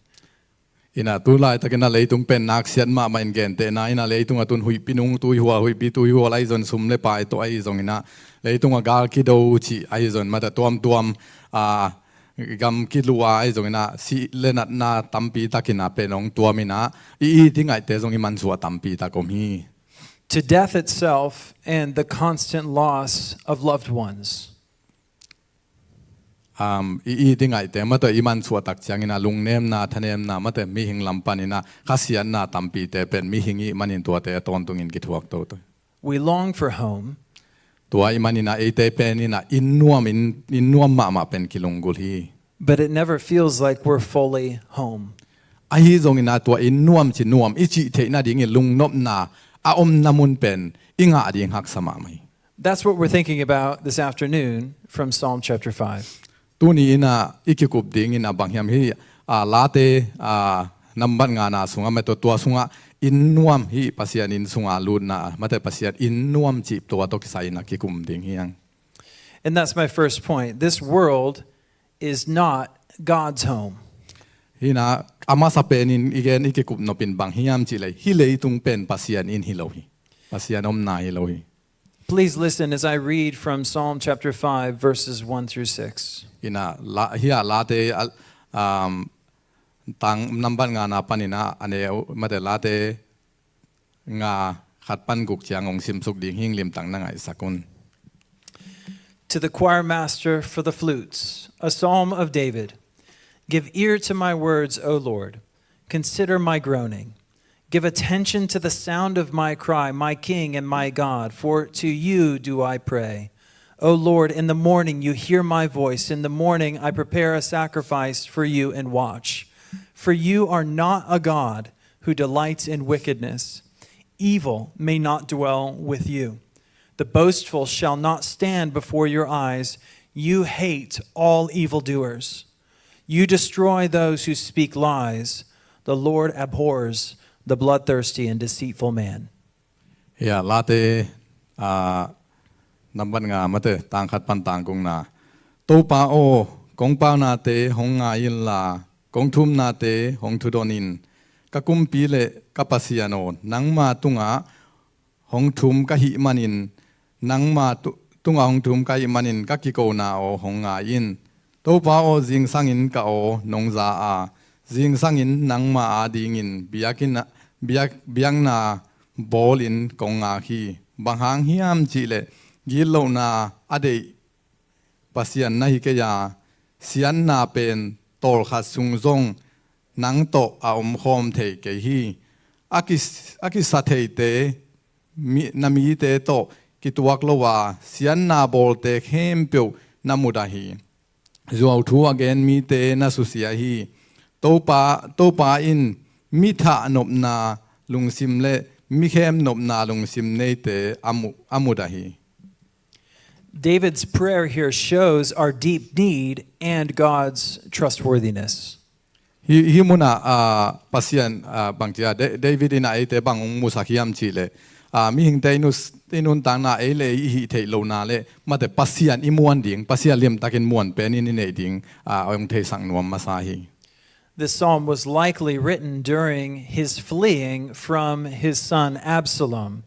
Hi-in ah, tu laitakin a leitung pen naksiat mahmah in gentehna in a, leitung a tun huihpi nung tuihual, huihpi tuihual ahi zong, sum le pai tawh ahi zongin a, leitung a gal kido cih ahi zong, amaute tuamtuam, ah, gam kiluah ahi zongin a, sih le natna tampi takin a pen hong tuam in a, i it i ngaihte zong i mansuah tampi tak om hi. To death itself and the constant loss of loved ones. Um, i it i ngaihte, amaute i mansuah tak ciangin a lungnemna, thanemna, amaute mihing lam panin a khasiatna tampite pen mihing i hih manin tuate a tawntungin kithuak toto. We long for home. Tua ahih manin a eite pen in a inn nuam, inn, inn nuam mahmah pen kilunggulh hi. But it never feels like we're fully home. Ahi zongin a tua inn nuam ci nuam i cih theih nadingin lungnopna a omna mun pen i ngah ding haksa mahmah hi. That's what we're thinking about this afternoon from Psalm chapter five. Tuni in a i kikup dingin a bang hiam, hih, ah, Late, ah, nambat ngana sungah, amaute tua sungah inn nuam, hih Pasian inn sunga lutna, amaute Pasian inn nuam cih tua tawh kisai in a kikum ding hi hang. And that's my first point. This world is not God's home. Hi-in a, a masa penin i gen i kikup nop in bang hiam cih leh, hih leitung pen Pasian inn hi lo hi. Pasian omna hi lo hi. Please listen as I read from Psalm chapter five, verses one through six. Hi-in a, La, hih a Late, ah, um, tang nambat ngana panin a, a neu, amaute Late nga khat pan guk ciang hong simsuk ding hi ing, limtak na ngaihsak un. To the choir master for the flutes, a psalm of David. Give ear to my words, O Lord. Consider my groaning. Give attention to the sound of my cry, my King and my God, for to you do I pray. O Lord, in the morning you hear my voice. In the morning I prepare a sacrifice for you and watch. For you are not a God who delights in wickedness. Evil may not dwell with you. The boastful shall not stand before your eyes. You hate all evildoers. You destroy those who speak lies. The Lord abhors the bloodthirsty and deceitful man. Hia Late, ah, nambat nga mate, tang khat pan tang gukna. Topa aw, kong paunate hong ngai inla, kong thumnate hong thudon in. Ka kumpi le ka Pasian aw, nangma tungah hong thum ka hih manin, nangma tu-, tungah hong thum ka hih manin ka kikona aw hong ngai in. Topa aw, zingsangin ka aw nong za a, zingsangin nangma adingin biakinn-, biak-, biakna bawlin kong ngak hi. Bang hang hiam cihleh gitlohna a deih Pasian na hi kei a, siatna pen tawlkhat sung zong nang tawh a omkhawm thei kei hi. A kis-, a kisa theite, mi-, na mite tawh kituak lo a, siatna bawlte khempeuh na mudah hi. Zuauthu a gen mite na susia hi. Topa, Topa in mi thah nopna lungsim le mi khem nopna lungsim neite a mu-, a mudah hi. David's prayer here shows our deep need and God's trustworthiness. Hi, hi munah, ah, Pasian, ah, bangcia, Da-, David in a eite bang hong musak hiam cihleh, ah, mihingte i nus-, i nuntakna ei le ei i hih theih lohna le mate Pasian i muan ding, Pasian limtakin muan penin i neih ding, ah, hong theisak nuam masa hi. This psalm was likely written during his fleeing from his son Absalom.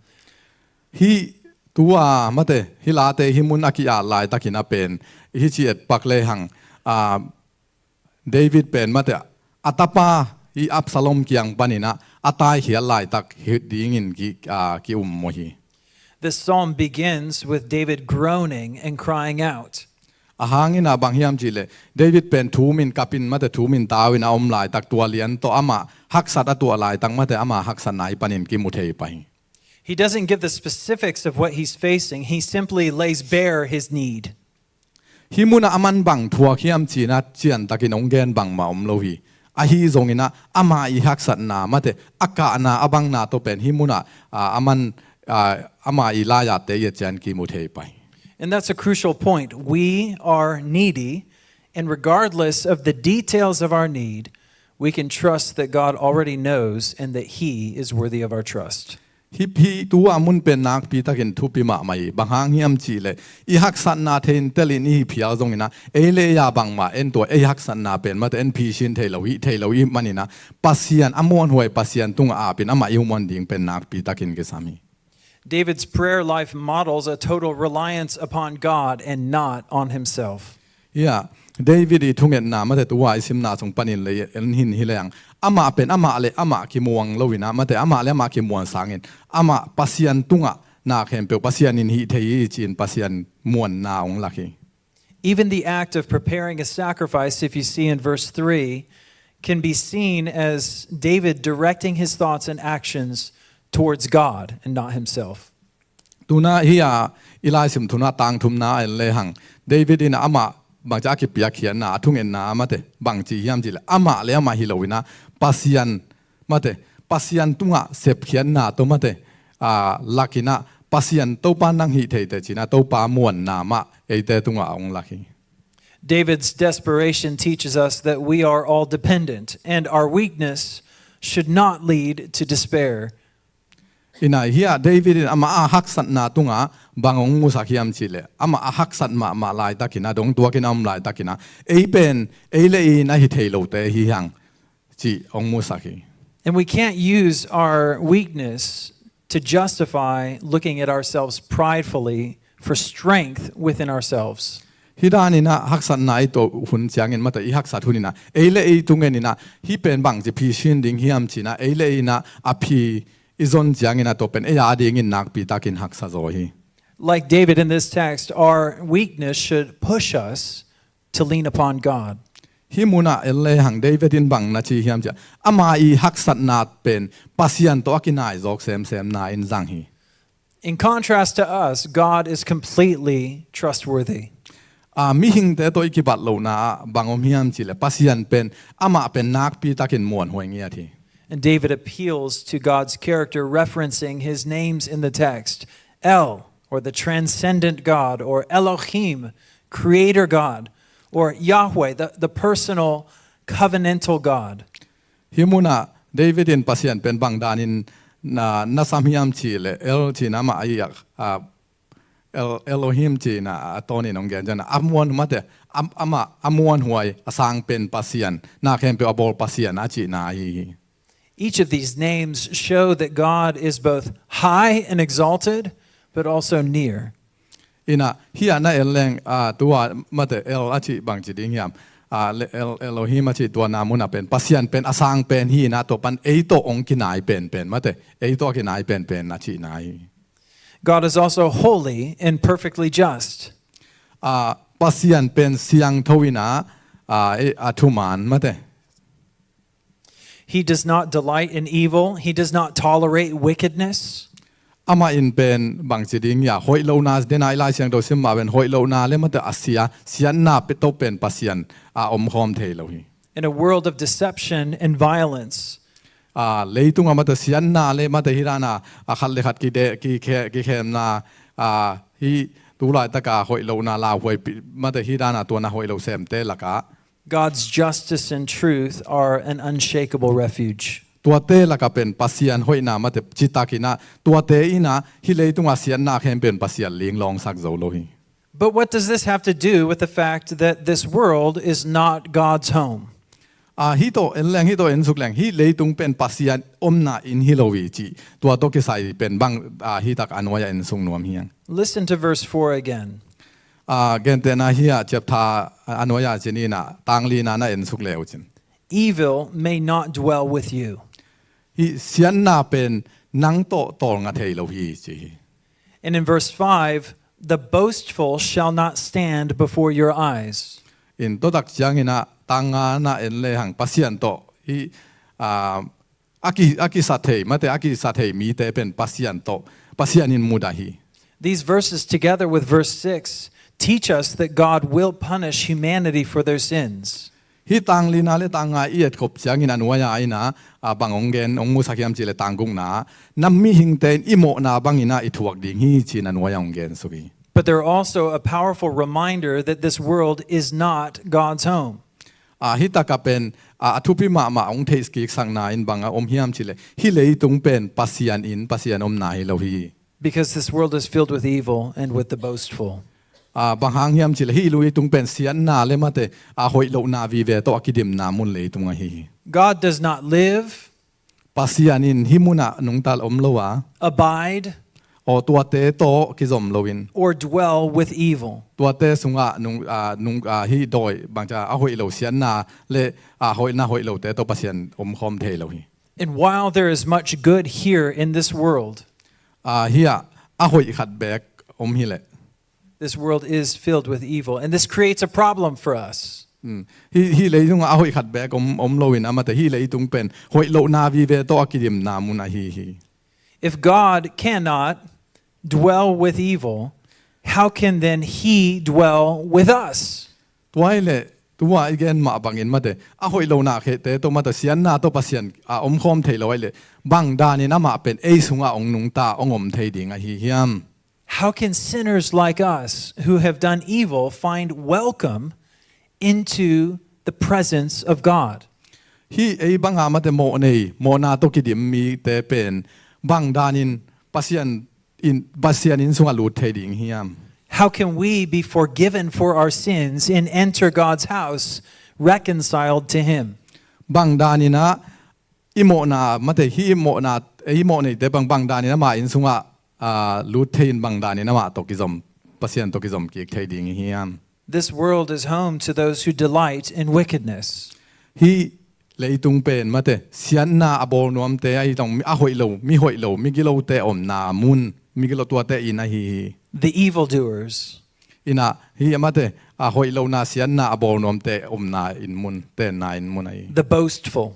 Hi tua mate, hi Late hi mun a ki-at laitakin a pen, hi ci etpak lehang, ah, David pen mate, a tapa hi Absalom kiang paninah a taikhiat laitak hi dingin ki, ah, ki-um maw hi. This psalm begins with David groaning and crying out. A hangin a bang hiam cihleh, David pen thumin kapin mate, thumin tauin a om laitak, tua lian tawh amah haksat a tuah laitak mate, amah haksatna i panin kimu thei pah hi. He doesn't give the specifics of what he's facing. He simply lays bare his need. Hi munah a man bang thuak hiam cinah ciantakin hong gen bangmah om lo hi. Ahi zonginah amah i haksatna mate, a kahna a bangna tawh pen hi munah, ah, a man, ah, amah i laiatte i a cian kimu thei pah hi. And that's a crucial point. We are needy, and regardless of the details of our need, we can trust that God already knows and that He is worthy of our trust. Hi, hi tua mun pen nakpi takin thupi mahmah hi. Bang hang hiam cihleh, i haksatna theintelin i hi phial zonginah, ei le ei a bangmah en tua, ei haksatna pen mate en phisin thei lo hi, thei lo i maninah, Pasian a muanhuai Pasian tungah apin amah i muan ding pen nakpi takin kisam hi. David's prayer life models a total reliance upon God and not on himself. Hia, David i thungetna mate tua i simna sung panin le en hin hi leng, amah pen amah le amah kimuang loinah mate, amah le amah kimuang sangin, amah Pasian tungah na khempeuh Pasian in hih thei hi ci-in Pasian muanna hong lak hi. Even the act of preparing a sacrifice, if you see in verse three, can be seen as David directing his thoughts and actions towards God and not himself. Tuna hi a, i laisim thuna tang thumna a en lehang, David in amah bangci a kipiakkhiatna, a thungetna mate, bangci hiam cihleh, amah le amah hi loinah, Pasian mate, Pasian tungah sepkhiatna tawh mate, ah, lakinah, Pasian Topa nang hih theite cinah, Topa muanna mah eite tungah a hong lak hi. David's desperation teaches us that we are all dependent, and our weakness should not lead to despair. Inah hia David in amah a haksatna tungah bang hong musak hiam cihleh, amah a haksat mahmah laitakinah, dongtuakin a om laitakinah, ei pen, ei le ei in a hi thei lote hi hang, ci hong musak hi. And we can't use our weakness to justify looking at ourselves pridefully for strength within ourselves. Hi daninah haksatna i tuah hun ciangin mate, i haksat huninah, ei le ei tungin inah, hi pen bangci phisin ding hiam cinah, ei le ei inah a phi i zon ciangin a tua pen ei a dingin nakpi takin haksa zaw hi. Like David in this text, our weakness should push us to lean upon God. Hi munah en lehang David in bang na ci hiam ciah, amah i haksatna pen Pasian tawh a kinai zawk semsemna in zang hi. In contrast to us, God is completely trustworthy. A, mihingte tawh i kibat lohna ah bang om hiam cihleh Pasian pen amah pen nakpi takin muanhuai ngiat hi. And David appeals to God's character, referencing his names in the text: El, or the transcendent God, or Elohim, creator God, or Yahweh, the, the personal covenantal God. Hih munah David in Pasian pen bang danin na, na sam hiam cihleh El cihna amah ahi a, a, El, Elohim cihna a tawnin hong gen ciangin a muan mate, am, amah a muanhuai a sang pen Pasian, na khempeuh a bawl Pasian a cihna ahi hi. Each of these names show that God is both high and exalted, but also near. Inah hih a na en leng, a, tua mate El a cih bangci ding hiam? A, le, El, Elohim a cih tua na munah pen Pasian pen a sang pen hi inah tua pan ei tawh hong kinai penpen mate, ei tawh a kinai penpen a cihna hi. God is also holy and perfectly just. A, Pasian pen siangtho inah, a, e, a thuman mate. He does not delight in evil. He does not tolerate wickedness. Amah in pen bangci ding hiam? Hoih lohna, denah i Lai Siangtho sim mah pen hoih lohna le mate a sia, siatna pe tawh pen Pasian a omkhawm thei lo hi. In a world of deception and violence, A, leitungah mate siatna le mate hih dana a khat le khat kide, kikhe, kikhemna, a, hih tulaitaka hoih lohna lauhuai pi, mate hih dana tuana hoih lo semte lakah, God's justice and truth are an unshakable refuge. Tuate lakah pen Pasian hoihna mate citak inah, tuate inah hih leitungah siatna khempeuh in Pasian linglawngsak zo lo hi. But what does this have to do with the fact that this world is not God's home? A, hih tawh en leng, hih tawh en suk leng, hih leitung pen Pasian omna inn hi lo hi cih tua tawh kisai pen bang, a, hih tak a nuai-ah en suk nuam hiam? Listen to verse four again. A, gentehna hih a chapter a nuai-ah cin inah tang lina na en suk le uh cin. Evil may not dwell with you. Hih siatna pen nang tawh tawlnga thei lo hi ci hi. And in verse five, the boastful shall not stand before your eyes. In tua tak ciangin ah tang nga na en lehang Pasian tawh hih, a, a ki, a kisa thei, mate a kisa thei mite pen Pasian tawh, Pasian in mudah hi. These verses, together with verse six, teach us that God will punish humanity for their sins. Hih tang lina le tang nga i etkhop ciangin a nuai-ah inah, a, bang hong gen, hong musak hiam cihleh tang gukna, na mihingte in i mawhna bangin ah i thuak ding hi ci-in a nuai-ah hong gen suk hi. But they're also a powerful reminder that this world is not God's home. A, hih takah pen, a, a thupi mahmah hong theihkiksakna in bang a om hiam cihleh hih leitung pen Pasian inn, Pasian omna hi lo hi. Because this world is filled with evil and with the boastful. A, bang hang hiam cihleh hih leitung pen siatna le mate, a, hoih lohna vive tawh a kidimna mun leitung ahi hi. God does not live, Pasian in hih munah nungta om lo a, abide, aw tuate tawh kizom loin, or dwell with evil. Tuate sungah nung, a, nung, a, hih dawi bangci a hoih lo siatna le, a, hoihna hoih lote tawh Pasian omkhawm thei lo hi. And while there is much good here in this world, A, hih ah a hoih khat beek om hileh, this world is filled with evil, and this creates a problem for us. Mm. Hih, hih leitungah a hoih khat beek om, om loin a mate hih leitung pen hoih lohna vive tawh a kidimna mun ahi hi. If God cannot dwell with evil, how can then he dwell with us? Tua hileh, tua i gen mah bangin mate, a hoih lohna khete tawh mate siatna tawh Pasian a omkhawm thei lo ahih leh, bang danin amah pen ei sungah hong nungta hong om thei ding ahi hiam? How can sinners like us who have done evil find welcome into the presence of God? Hih ei banga mate mawh nei, mawhna tawh kidim mite pen bang danin Pasian inn, Pasian inn sungah lut thei ding hiam? How can we be forgiven for our sins and enter God's house reconciled to him? Bang danin ah i mawhna, mate, hih i mawhna, ei mawh neite bang, bang danin amah inn sungah, a, lut thei in bang danin amah tawh kizom, Pasian tawh kizom kik thei ding hiam? This world is home to those who delight in wickedness. Hih leitung pen mate siatna a bawl nuamte ahi tawh, a hoih lo, mi hoih lo, mi gilote omna mun, mi gilo tuate inn ahi hi. The evildoers, Inah hih a mate, a hoih lohna siatna a bawl nuamte omna inn mun, tenna inn mun ahi. The boastful,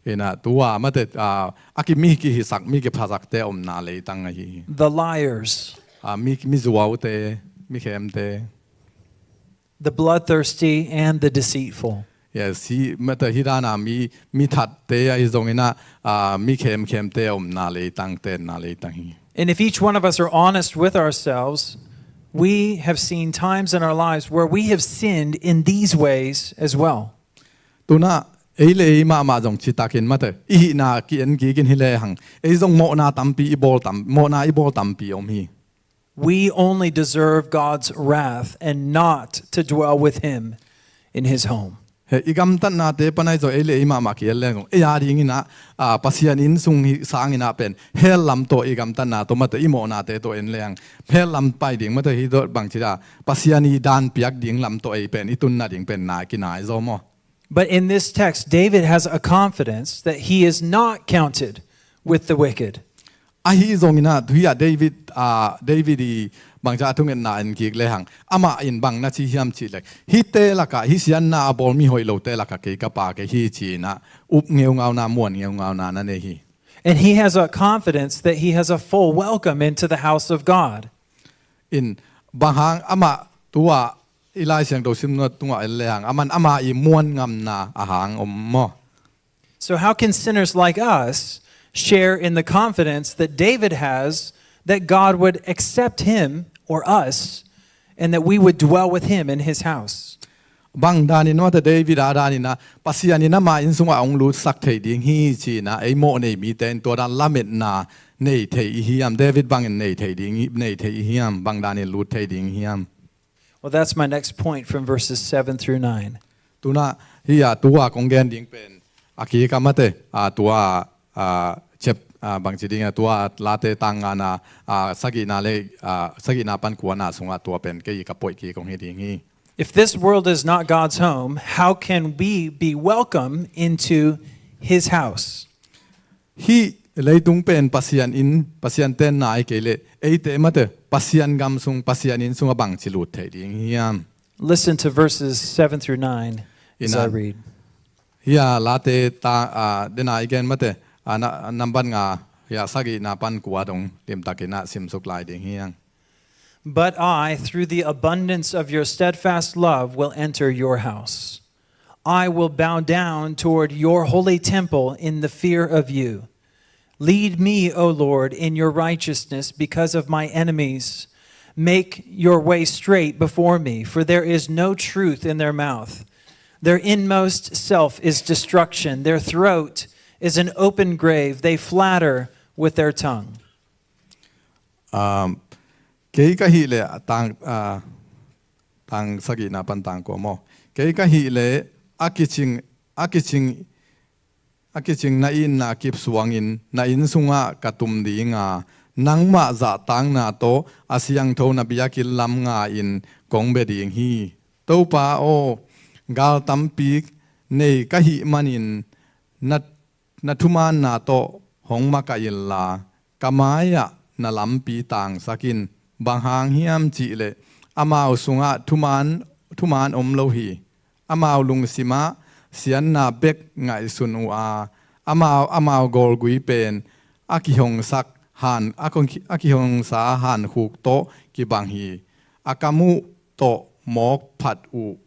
Inah tua mate, a, a ki, mi kihisak, mi kiphasakte omna leitang ahi hi. The liars, A, mi, mi zuaute, mi khemte. the bloodthirsty and the deceitful. Yes, hi mata hi dana mi mi thatte ahi zongina, ah, mi khemkhemte a omna leitang tenna leitang hi. And if each one of us are honest with ourselves, we have seen times in our lives where we have sinned in these ways as well. Tuna ei le ei mahmah zong citakin mate i hihna ki-en kikin hi lehang ei zong mawhna tampi i bawl tam mawhna i bawl tampi om hi. We only deserve God's wrath and not to dwell with Him in His home. He i gamtatnate panai zaw ei le ei mahmah kiel leng zong ei a dingina, ah, Pasian inn sung hi sangina pen hell lam tawh i gamtatna tawh mate i mawhnate tawh en leng hell lam pai ding mate hi dot bangci da Pasian i dan piak ding lam tawh ei pen i tunna ding pen nai kinai zaw maw? But in this text, David has a confidence that he is not counted with the wicked. Ahi zongina tuia David, ah, David i bangca thungetna en kik lehang amah in bang na ci hiam cih lek hite lakah hi sianna a bawl mi hoih lote lakah kei ka pa kei hi cina up ngeungauna muan ngeungauna na nei hi. And he has a confidence that he has a full welcome into the house of God. In bang hang amah tua i Lai Siangtho simna tungah en lehang aman ama i muan ngamna a hang om maw? So how can sinners like us share in the confidence that David has that God would accept him or us and that we would dwell with him in his house? Bang danin mate David a danina Pasian in ama inn sungah hong lutsak thei ding hi cina ei mawh nei mite in tua dan lametna nei thei i hiam? David bangin nei thei ding i- nei thei i hiam? Bang danin lut thei ding i hiam? Well, that's my next point from verses seven through nine. Tuna hi a tua kong gen ding pen a kika mate a tua, a, chep, a, bangci ding a tua Late tang ngana, a, sagihna le, a, sagihna pan kuana sunga tua pen kei ka poih ki kong hi ding hi. If this world is not God's home, how can we be welcome into his house? Hi leitung pen Pasian in Pasian tenna ai kei le eite mate Pasian gam sung Pasian inn sunga bangci lut thei ding hiam? Listen to verses seven through nine as I Inan. Read. Hi a Late ta, a, dena i gen mate, a, na, nambat nga hi a sagihna pan kua dong limtakin a simsuk lai ding hiang. But I, through the abundance of your steadfast love, will enter your house. I will bow down toward your holy temple in the fear of you. Lead me, O Lord, in your righteousness because of my enemies. Make your way straight before me, for there is no truth in their mouth. Their inmost self is destruction. Their throat is an open grave. They flatter with their tongue. Um, kei ka hih le tang, uh, tang sagihna pan tang kua maw? Kei ka hih le a kicing, a kicing, a kicing na itna kip suangin na inn sungah ka tum dinga nangmah zahtakna tawh a siangtho na biakinn lam nga in kong bia ding hi. Topa aw, gal tampi nei ka hih manin na na thumaanna tawh hong makaih inla ka mai-ah na lampi tangsak in. Bang hang hiam cihleh amau sungah thumaan, thumaan om lo hi. Amau lungsimah siatna bek ngaihsun uh a, amau, amau gawlgui pen a kihongsak han, a kong, a kihongsa hankhuk tawh kibang hi. A kam uh tawh mawk phat uh,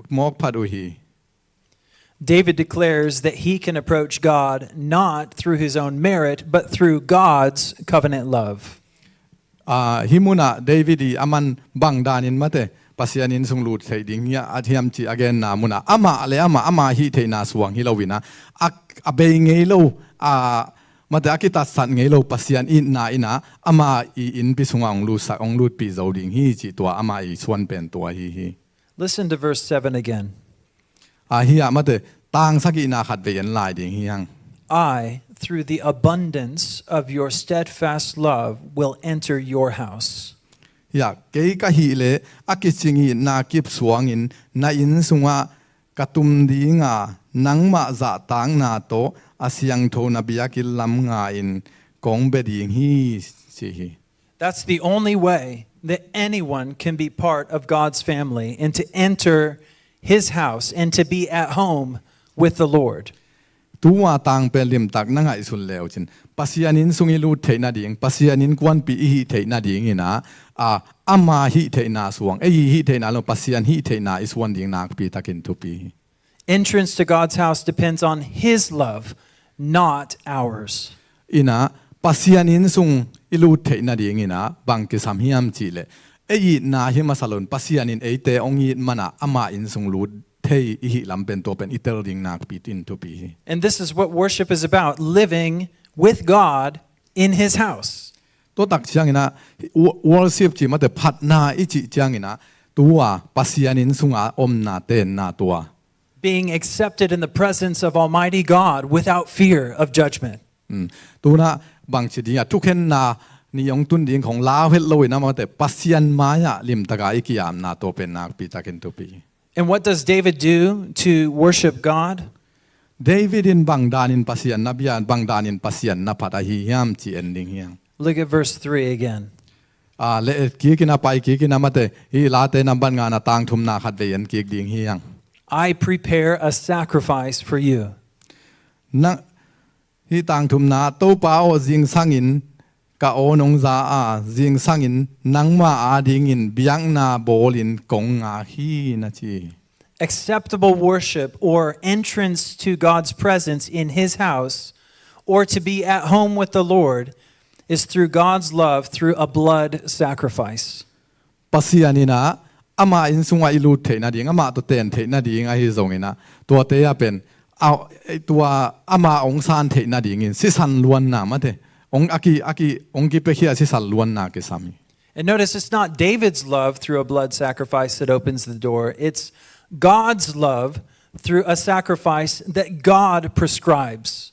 mawk phat uh hi. David declares that he can approach God not through his own merit, but through God's covenant love. Ah, hih munah David i aman bang danin mate Pasian inn sung lut theih ding hi a, a thiam cih a genna munah amah le amah, ama hih theihna suang hi loinah a, a bei ngei lo, a, mate a kitatsat ngei lo Pasian itna inah ama i innpi sungah hong lutsak, hong lutpih zo ding hi cih tua ama i suan pen tua hi hi. Listen to verse seven again. Ah, hi ah mate tang sagihna khat vei en lai ding hi hang. I, through the abundance of your steadfast love, will enter your house. Hi ah, kei ka hih leh a kicing itna kip suangin na inn sungah ka tum dinga nangmah zahtakna tawh a siangtho na biakinn lam nga in kong bia ding hi ci hi. That's the only way that anyone can be part of God's family and to enter his house and to be at home with the Lord. Tua tangpen limtak na ngaihsun leucin Pasian inn sung i lut theih nading, Pasian innkuanpih i hih theih nadingin ah, a, ama hih theihna suang, ei i hih theihna lo, Pasian hih theihna i suan ding nakpi takin thupi hi. Entrance to God's house depends on His love, not ours. Inah Pasian inn sung i lut theih nadingin ah bang kisam hiam cihleh, ei itna hi masa loin Pasian in eite hong it manah ama inn sung lut thei i hih lam pen tua pen i tel ding nakpi in thupi hi. And this is what worship is about, living with God in His house. Tua tak ciangin ah, wo-, worship cih mate phatna i cih ciangin ah, tua Pasian inn sunga omna tenna tua. Being accepted in the presence of Almighty God without fear of judgment. Mm. Tuna bangci ding a thukhenna ni hong tun ding khong lau het loin ah mate Pasian mai-ah limtaka i kiamna tua pen nakpi takin thupi. And what does David do to worship God? David in bang danin Pasian na bia, bang danin Pasian na phat ahi hiam ci en ding hiam? Look at verse three again. A, le et kikin a pai kikin a mate, hih Late nambat nga na tang thumna khat vei en kik ding hiang. I prepare a sacrifice for you. Nang, hih tang thumna, Topa aw, zingsangin ka aw nong za a, zingsangin nangma adingin biakna bawlin kong ngak hi na ci. Acceptable worship or entrance to God's presence in His house, or to be at home with the Lord, is through God's love through a blood sacrifice. Pasian in ah ama inn sungah i lut theih nading, amah tawh ten theih nading ahi zongin ah, tuate ah pen, a, tua ama hong san theih nadingin sisan luanna mate, hong, a ki, a ki, hong kipiakhia sisan luanna kisam hi. And notice, it's not David's love through a blood sacrifice that opens the door. It's God's love through a sacrifice that God prescribes.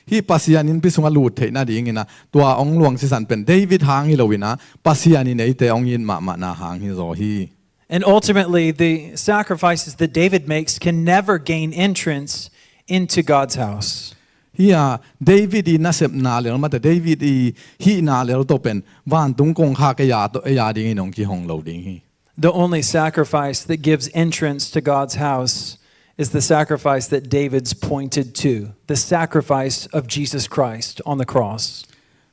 Hih Pasian innpi sungah lut theih nadingin ah tua hong luang sisan pen David hang hi loin ah, Pasian in eite hong it mahmahna hang hi zaw hi. And ultimately, the sacrifices that David makes can never gain entrance into God's house. Hih a David i nasepna lel mate, David i hihna lel tawh pen vantung kongkhak ei a tawh, ei a dingin hong kihong lo ding hi. The only sacrifice that gives entrance to God's house is the sacrifice that David's pointed to, the sacrifice of Jesus Christ on the cross.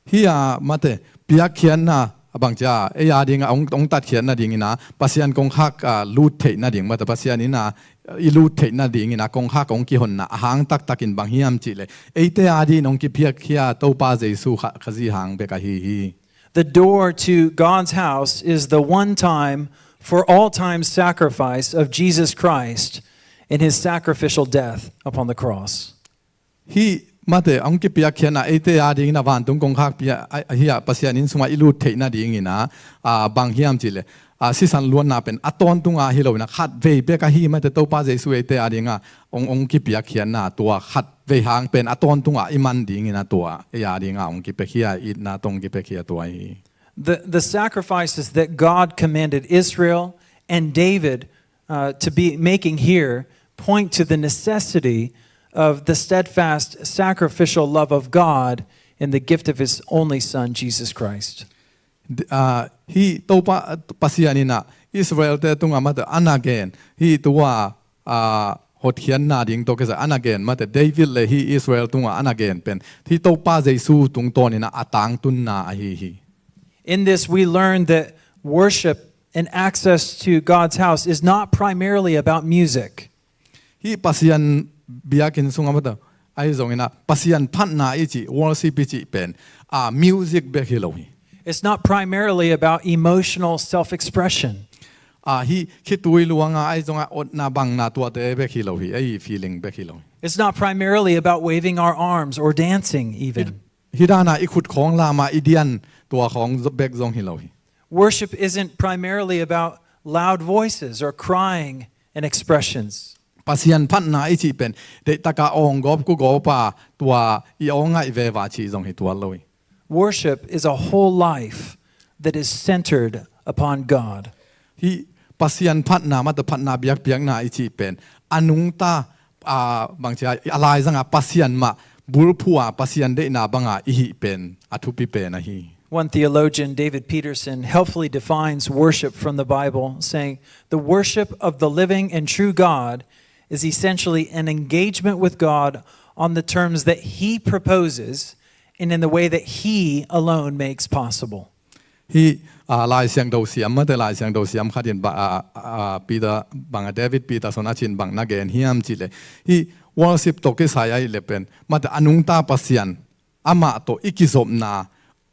Hih a mate, piakkhiatna a bangci a, ei a dingah hong, hong tatkhiat nadingin ah, Pasian kongkhak, a, lut theih nading mate, Pasian in ah i lut theih nadingin ah kongkhak hong kihonna a hang taktakin bang hiam cihleh, eite a dingin hong kipiakkhia Topa Jesu Kha-, Khazih hang bek ahi hi. The door to God's house is the one time for all time sacrifice of Jesus Christ in His sacrificial death upon the cross. Hih mate hong kipiakkhiatna eite a dingin ah vantung kongkhak pia, a, a, hih a Pasian inn sungah i lut theih nadingin ah, a, bang hiam cihleh, a, sisan luanna pen a tawntunga hi loin ah khat vei bek ahi mate, Topa Jesu eite a dingah hong, hong kipiakkhiatna tua khat vei hang pen a tawntunga i man dingin ah tua ei a dingah hong kipiakhia, itna tawh hong kipiakhia tua hi. The, the sacrifices that God commanded Israel and David, uh, to be making here point to the necessity of the steadfast sacrificial love of God in the gift of His only Son, Jesus Christ. Di-, ah, hih Topa, ah, Pasian in ah Israel-te tungah mate a na gen, hih tua, ah, hotkhiatna ding tawh kisai a na gen mate, David le hih Israel tungah a na gen pen hih Topa Jesu tungtawnin ah a tangtunna ahi hi. In this, we learn that worship and access to God's house is not primarily about music. Hih Pasian biakinn sungah mate, ahi zongin ah Pasian phatna i cih, worship i cih pen, a, music bek hi lo hi. It's not primarily about emotional self-expression. A, hih khitui luanga ahi zongah otna bangna tuate bek hi lo hi, ei feeling bek hi lo hi. It's not primarily about waving our arms or dancing even. Hih dana i khut khawng lama i dian tua khawng zo-, bek zong hi lo hi. Worship isn't primarily about loud voices or crying and expressions. Pasian phatna i cih pen deihtaka awng gawp ku gawpa tua i awng ngaih veva cih zong hi tuan lo hi. Worship is a whole life that is centered upon God. Hih Pasian phatna mate phatna biakpiakna i cih pen a nungta, a, bangci a, a laizanga Pasian mah bulphuh a Pasian deihna banga i hih pen a thupi pen ahi. One theologian, David Peterson, helpfully defines worship from the Bible, saying, "The worship of the living and true God is essentially an engagement with God on the terms that he proposes and in the way that he alone makes possible. Hih, ah, Lai Siangtho siam, mate Lai Siangtho siam khat in ba, ah, ah, Peter bang a David Peterson a cin bang na gen hiam cih leh, hih worship tawh kisai ahih leh pen, mate a nungta Pasian amah tawh i kizopna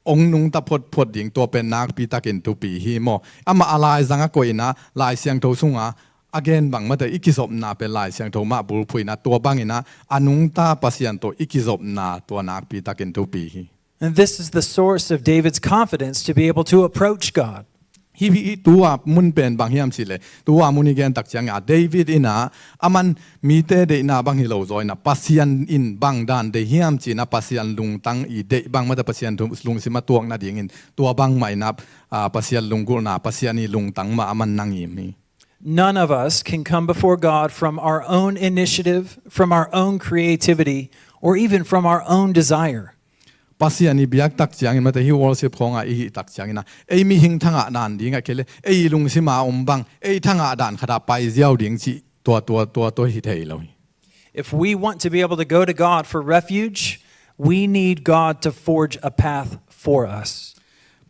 ong nungta photphot ding, tua pen nakpi takin thupi hi maw. Amah a laizang a koih in ah, Lai Siangtho sungah a gen bang, mate i kizopna pen Lai Siangtho mah bulphuh in ah, tua bangin ah a nungta Pasian tawh i kizopna tua nakpi takin thupi hi. And this is the source of David's confidence to be able to approach God. Hih, hih, hih tua mun pen bang hiam cih leh, tua mun i gen tak ciangin ah David in ah, aman mite deihna bang hi lo zaw in ah, Pasian in bang dan deih hiam ci-in ah, Pasian lungtang i deih bang, mate Pasian lungsim a tuak nadingin, tua bangmah in ah, ah, Pasian lunggulhna, Pasian i lungtang mah aman na ngim hi. None of us can come before God from our own initiative, from our own creativity, or even from our own desire. Pasian i biak tak ciangin, mate hih worship khawngah i hih tak ciangin ah, ei mihing thangah dan dingah kei le, ei lungsim a om bang, ei thangah dan khatah pai ziau ding cih tua, tua, tua, tua hi thei lo hi. If we want to be able to go to God for refuge, we need God to forge a path for us.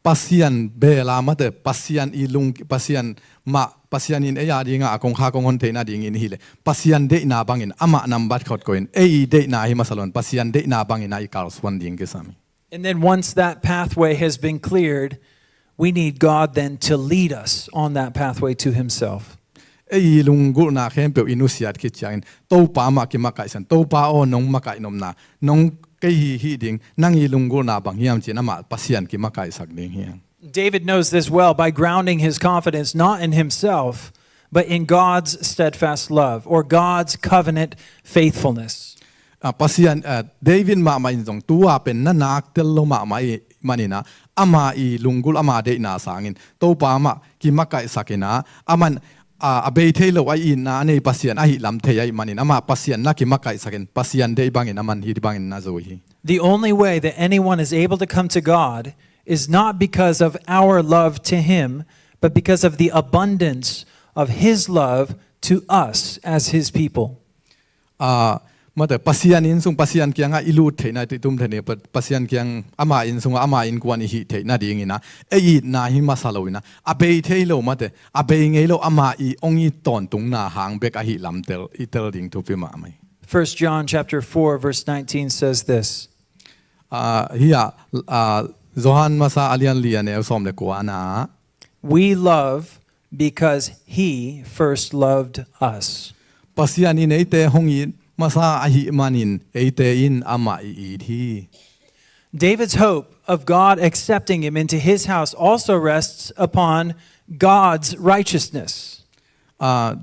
Pasian bel a, mate Pasian i lung, Pasian mah, Pasian in ei a dingah a kongkhak kong hon theih nadingin hi leh, Pasian deihna bangin amah nambat khat koih in, ei deihna hi masa lo in, Pasian deihna bangin ah i kalsuan ding kisam hi. And then once that pathway has been cleared, we need God then to lead us on that pathway to himself. Ei lunggulhna khempeuh i nusiat khit ciangin, Topa mah kimakaihsak in, Topa aw, nong makaih nopna, nong kei hi, hih ding, nang i lunggulhna bang hiam ci-in amah Pasian kimakaihsak ding hi hang. David knows this well by grounding his confidence not in himself, but in God's steadfast love or God's covenant faithfulness. Ah, Pasian, ah, David mahmah in zong tua pen na naktel lo mahmah ahih manin ah, ama i lunggulh, ama deihna sangin Topa mah kimakaihsak in ah, aman, ah, a bei thei lo a itna a nei Pasian ahih lam thei ahih manin, amah Pasian na kimakaihsak in, Pasian deih bangin aman hih bangin na zui hi. The only way that anyone is able to come to God is not because of our love to him, but because of the abundance of his love to us as his people. Ah, mate, Pasian inn sung, Pasian kiangah i lut theihna, i tum theihna, Pa-, Pasian kiang, ama inn sungah, ama innkuan i hih theih nadingin ah, ei itna hi masa lo in ah, a bei thei lo, mate, a bei ngei lo, ama i ong it tawntungna hang bek ahih lam tel, i tel ding thupi mahmah hi. First John chapter four, verse nineteen says this. Ah, hih ah, ah, Johan masa a lian li a neu sawm le kua na. We love because he first loved us. Pasian in eite hong it masa ahih manin eite in amah i it hi. David's hope of God accepting him into his house also rests upon God's righteousness. Ah,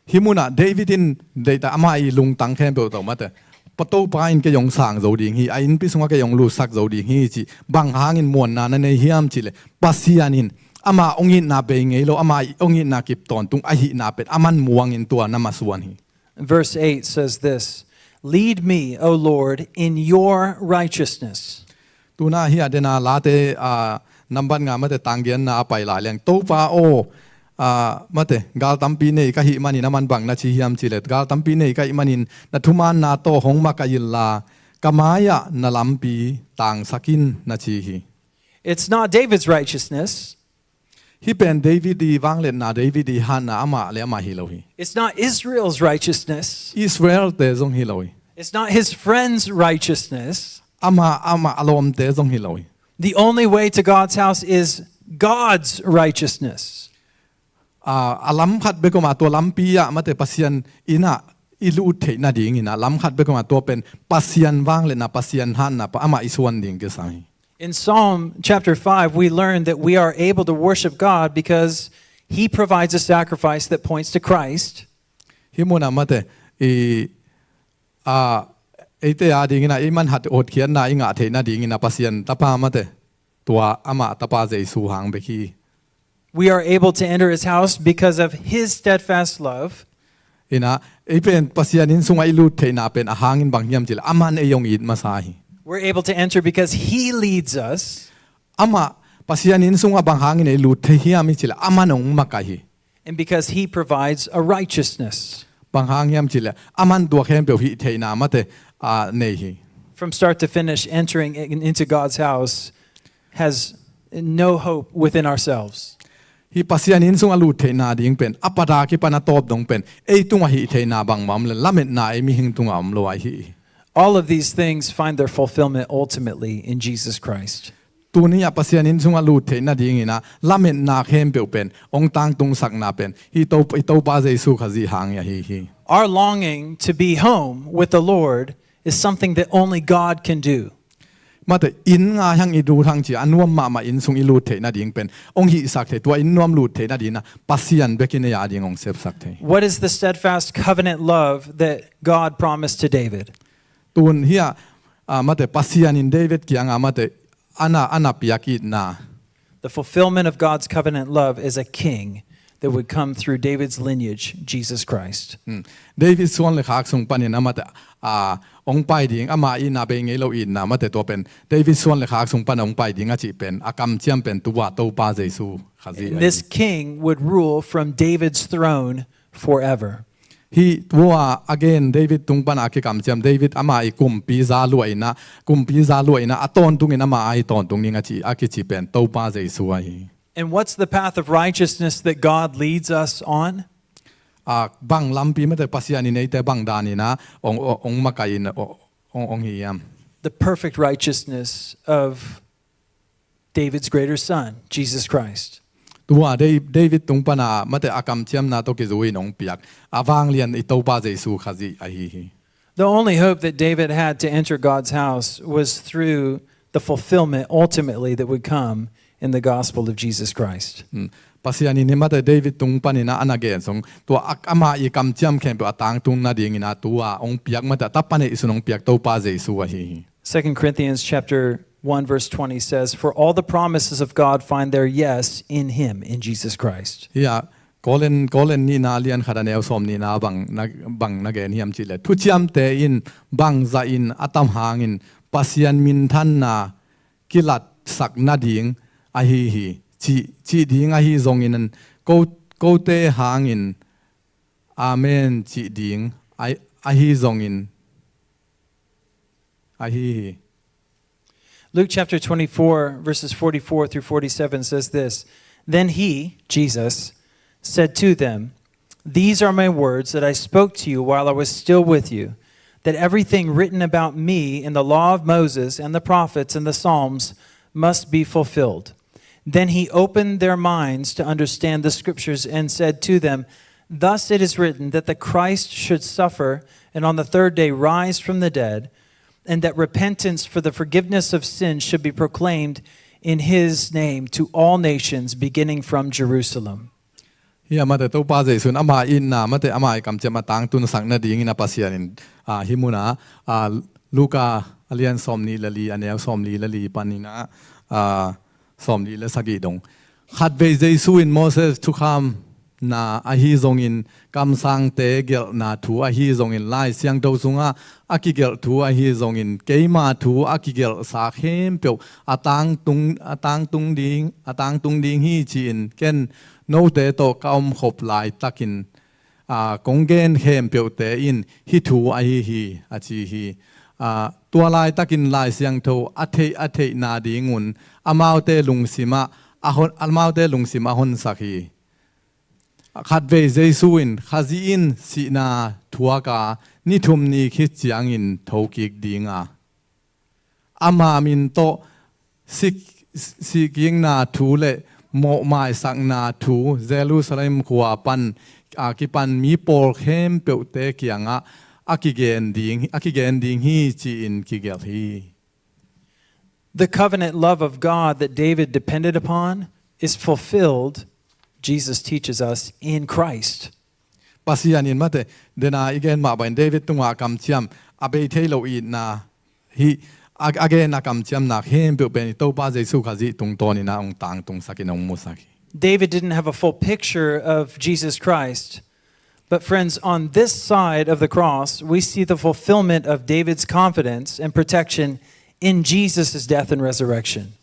hih munah David in deihtak ama i lungtang khempeuh tawh, mate, Pa Topa in kei hong sang zo ding hi, a innpi sungah kei hong lutsak zo ding hi cih bang hangin muanna na nei hiam cih leh, Pasian in ama hong itna bei ngei lo, ama hong itna kip tawntung ahihna pen aman muangin tua na masuan hi. Verse eight says this, "Lead me, O Lord, in your righteousness." Tuna hih a dena Late, ah, nambat nga, mate, tanggianna a pai lai leng, Topa aw, ah, mate, gal tampi nei ka hih manin aman bang na ci hiam cih leh, gal tampi nei ka hih manin na thumaanna tawh hong makaih inla, ka mai-ah na lampi tangsak in, na ci hi. It's not David's righteousness. Hih pen David i vangliatna, David i hatna amah le amah hi lo hi. It's not Israel's righteousness. Israel-te zong hi lo hi. It's not his friends' righteousness. Ama, ama a lawmte zong hi lo hi. The only way to God's house is God's righteousness. Ah, a lam khat bek om a, tua lampi ah, mate, Pasian inn ah i lut theih nadingin ah, lam khat bek om a, tua pen Pasian vangliatna, Pasian hatna, pa amah i suan ding kisam hi. In Psalm chapter five, we learn that we are able to worship God because he provides a sacrifice that points to Christ. Hih munah, mate, i, a, eite a dingin ah i man hat hotkhiatna i ngah theih nadingin ah Pasian Tapa, mate, tua amah Tapa Jesu hang bek hi. We are able to enter his house because of his steadfast love. Ina, ei pen Pasian inn sungah i lut theihna pen a hangin bang hiam cih leh, aman ei hong it masa hi. We're able to enter because he leads us. Amah, Pasian inn sungah bang hangin ei lut thei hiam i cih leh, aman hong makaih hi. And because he provides a righteousness. Bang hang hiam cih leh aman tua khempeuh hih theihna mate, ah, nei hi. From start to finish, entering in, into God's house has no hope within ourselves. Hih Pasian inn sung a lut theihna ding pen, a pat a kipan a tawp dong pen, ei tungah hih theihna bangmah om leh, lametna ei mihing tungah om lo ahi hi. All of these things find their fulfillment ultimately in Jesus Christ. Tuni-ah Pasian inn sungah lut theih nadingin ah lametna khempeuh pen hong tangtungsakna pen hih To, i Topa Jesu Khazih hang ahi hi. Our longing to be home with the Lord is something that only God can do. Mate, inn ngai hang i lut hang ci a nuam mahmah inn sung i lut theih nading pen hong hihsak thei, tua inn nuam lut theih nadingin ah Pasian bek in ei a ding hong sepsak thei. What is the steadfast covenant love that God promised to David? Tun hiah, ah, mate, Pasian in David kiangah mate, a na, a na piak itna. The fulfillment of God's covenant love is a king that would come through David's lineage, Jesus Christ. Hmm. David suan le khak sung panin a mate, ah, hong pai ding, ama itna bei ngei lo itna mate, tua pen David suan le khak sung pan hong pai ding a cih pen, a kamciam pen tua Topa Jesu Khazih ahi. And this king would rule from David's throne forever. Hih tua a gen David tung pana a kikamciam, David ama i kumpi za luaina, kumpi za luaina a tawntungin ama a i tawntung ding a ci, a kici pen Topa Jesu ahi. And what's the path of righteousness that God leads us on? A bang lampi mate Pasian in eite bang danin ah hong, hong, hong makaih in ah hong, hong hi hiam? The perfect righteousness of David's greater son, Jesus Christ. Tua Da, David tung pana mate a kamciamna tawh kizui in hong piak a vanglian i Topa Jesu Khazih ahi hi. The only hope that David had to enter God's house was through the fulfillment ultimately that would come in the gospel of Jesus Christ. Hmm. Pasian in hih mate David tung panin ah a na gen sung tua a, ama i kamciam khempeuh a tangtung nadingin ah tua hong piak mate a tapa neih sun hong piak Topa Jesu ahi hi. Second Corinthians chapter one verse twenty says, "For all the promises of God find their yes in him," in Jesus Christ. Hiah Korin, Korin nihna lian khat a neu sawm nihna bang na, bang na gen hiam cih leh, thuciamte in bangzah in a tam hangin Pasian minthanna kilatsak nading ahi hi, cih, cih ding ahi zongin ko, kote hangin amen cih ding ahi, ahi zongin ahi hi. Luke chapter twenty-four, verses forty-four through forty-seven says this, "Then he," Jesus, "said to them, 'These are my words that I spoke to you while I was still with you, that everything written about me in the law of Moses and the prophets and the Psalms must be fulfilled.' Then he opened their minds to understand the scriptures and said to them, 'Thus it is written that the Christ should suffer and on the third day rise from the dead, and that repentance for the forgiveness of sins should be proclaimed in his name to all nations, beginning from Jerusalem.'" Hiah mate Topa Jesu in ama itna mate ama i kamciam a tangtunsak nadingin ah Pasian in, ah, hih munah, ah, Luka a lian sawmnih le li a neu sawmli le li panin ah, ah, sawmli le sagih dong. Khatvei Jesu in Moses thukham na ahi zongin kamsangte gelhna thu ahi zongin Lai Siangtho sungah a kigelh thu ahi zongin keima thu a kigelhsa khempeuh a tangtung, a tangtung ding, a tangtung ding hi ci-in ken note tawh ka omkhop laitakin, aa, kong gen khempeuhte in hih thu ahi hi a ci hi. Aa, tua laitakin Lai Siangtho a theih a theihna dingun amaute lungsimah a hon, amaute lungsim a honsak hi. Khatvei Jesu in Khazih in sihna thuak a ni thum ni khit ciangin thokik ding a, ama min tawh sik, sikkikna thu le mawhmaisakna thu Jerusalem khua pan a kipan mi pawl khempeuhte kiangah a kigen ding, a kigen ding hi ci-in kigelh hi. The covenant love of God that David depended upon is fulfilled, Jesus teaches us, in Christ. Pasian in mate, dena i gen mah bangin David tungah kamciam a bei thei lo itna hi, a, a gen a kamciamna khempeuh pen i Topa Jesu Khazih tungtawnin ah hong tangtungsakin hong musak hi. David didn't have a full picture of Jesus Christ. But friends, on this side of the cross, we see the fulfillment of David's confidence and protection in Jesus' death and resurrection.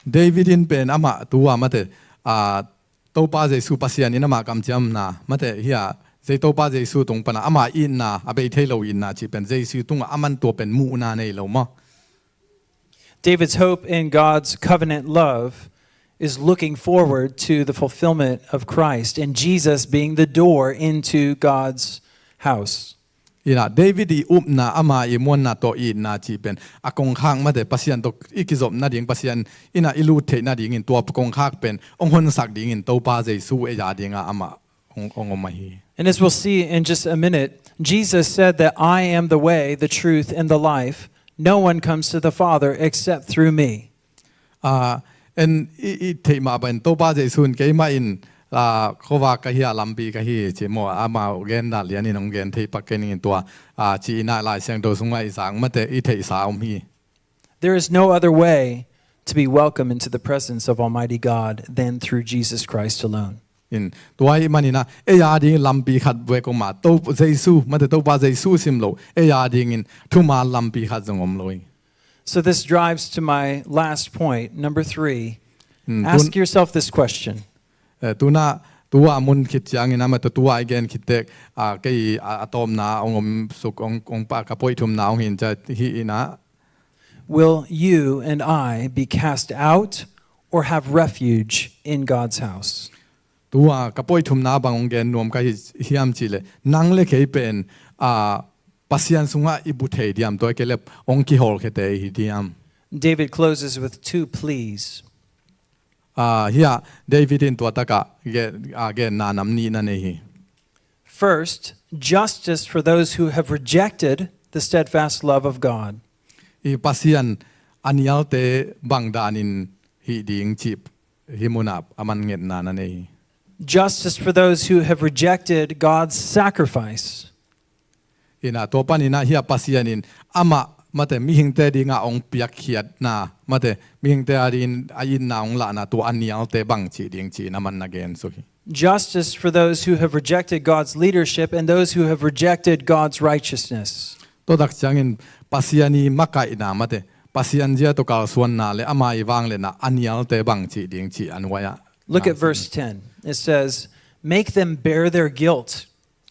David in pen amah tua mate, a, Topa Jesu Pasian in amah kamciamna mate hiah Zei Topa Jesu tung pana ama itna, a bei thei lo itna cih pen Jesu tungah aman tua pen muhna nei lo maw? David's hope in God's covenant love is looking forward to the fulfillment of Christ and Jesus being the door into God's house. Inah David i upna, ama i muanna tawh itna cih pen a kongkhak mate, Pasian tawh i kizop nading, Pasian inah i lut theih nadingin tua kongkhak pen hong honsak dingin Topa Jesu ei a dinga amah hong, hong om ahi. And as we'll see in just a minute, Jesus said that, "I am the way, the truth, and the life. No one comes to the Father except through me." Ah, en i, i theih mah bangin Topa Jesu in, "Keimah in, ah, khuavak ka hi a, lampi ka hi," ci maw, amau gen dan lianin hong gen thei pak kei ning in tua, ah, ci inah Lai Siangtho sungah i zak mate i theihsa om hi. There is no other way to be welcome into the presence of Almighty God than through Jesus Christ alone. In tua ahih maninah ei a ding lampi khat bek om a, To, Jesu mate, Topa Jesu sim lo ei a dingin thuman lampi khat zong om lo hi. So this drives to my last point, number three. Mm, ask tun- yourself this question. Eh, tuna, tua mun khit ciangin ama tua, tua i gen khit tek, ah, kei a, a tawpna hong om suk, hong, hong pa ka point thumna hong hin ca hi inah. Will you and I be cast out or have refuge in God's house? Tua ka point thumna bang hong gen nuam ka hi hiam cihleh, nang le kei pen, ah, Pasian sungah i bu thei diam, tua kei leh hong kihawlkhiate i hi diam? David closes with two pleas. Ah, hiah David in tua takah gen, ah, genna nam nih na nei hi. First, justice for those who have rejected the steadfast love of God. I Pasian a nialte bang danin hih ding cih hih munah aman ngetna na nei hi. Justice for those who have rejected God's sacrifice. Inah tua paninah hiah Pasian in amah mate mihingte dingah hong piakkhiatna mate, mihingte a dingin a itna hong lahna tua a nialte bang cih ding ci-in aman na gen suk hi. Justice for those who have rejected God's leadership and those who have rejected God's righteousness. Tua tak ciangin Pasian i makaihna mate, Pasian zia tawh kalsuanna le ama i vangliatna a nialte bang cih ding cih a nuai-ah. Look at verse ten. It says, "Make them bear their guilt,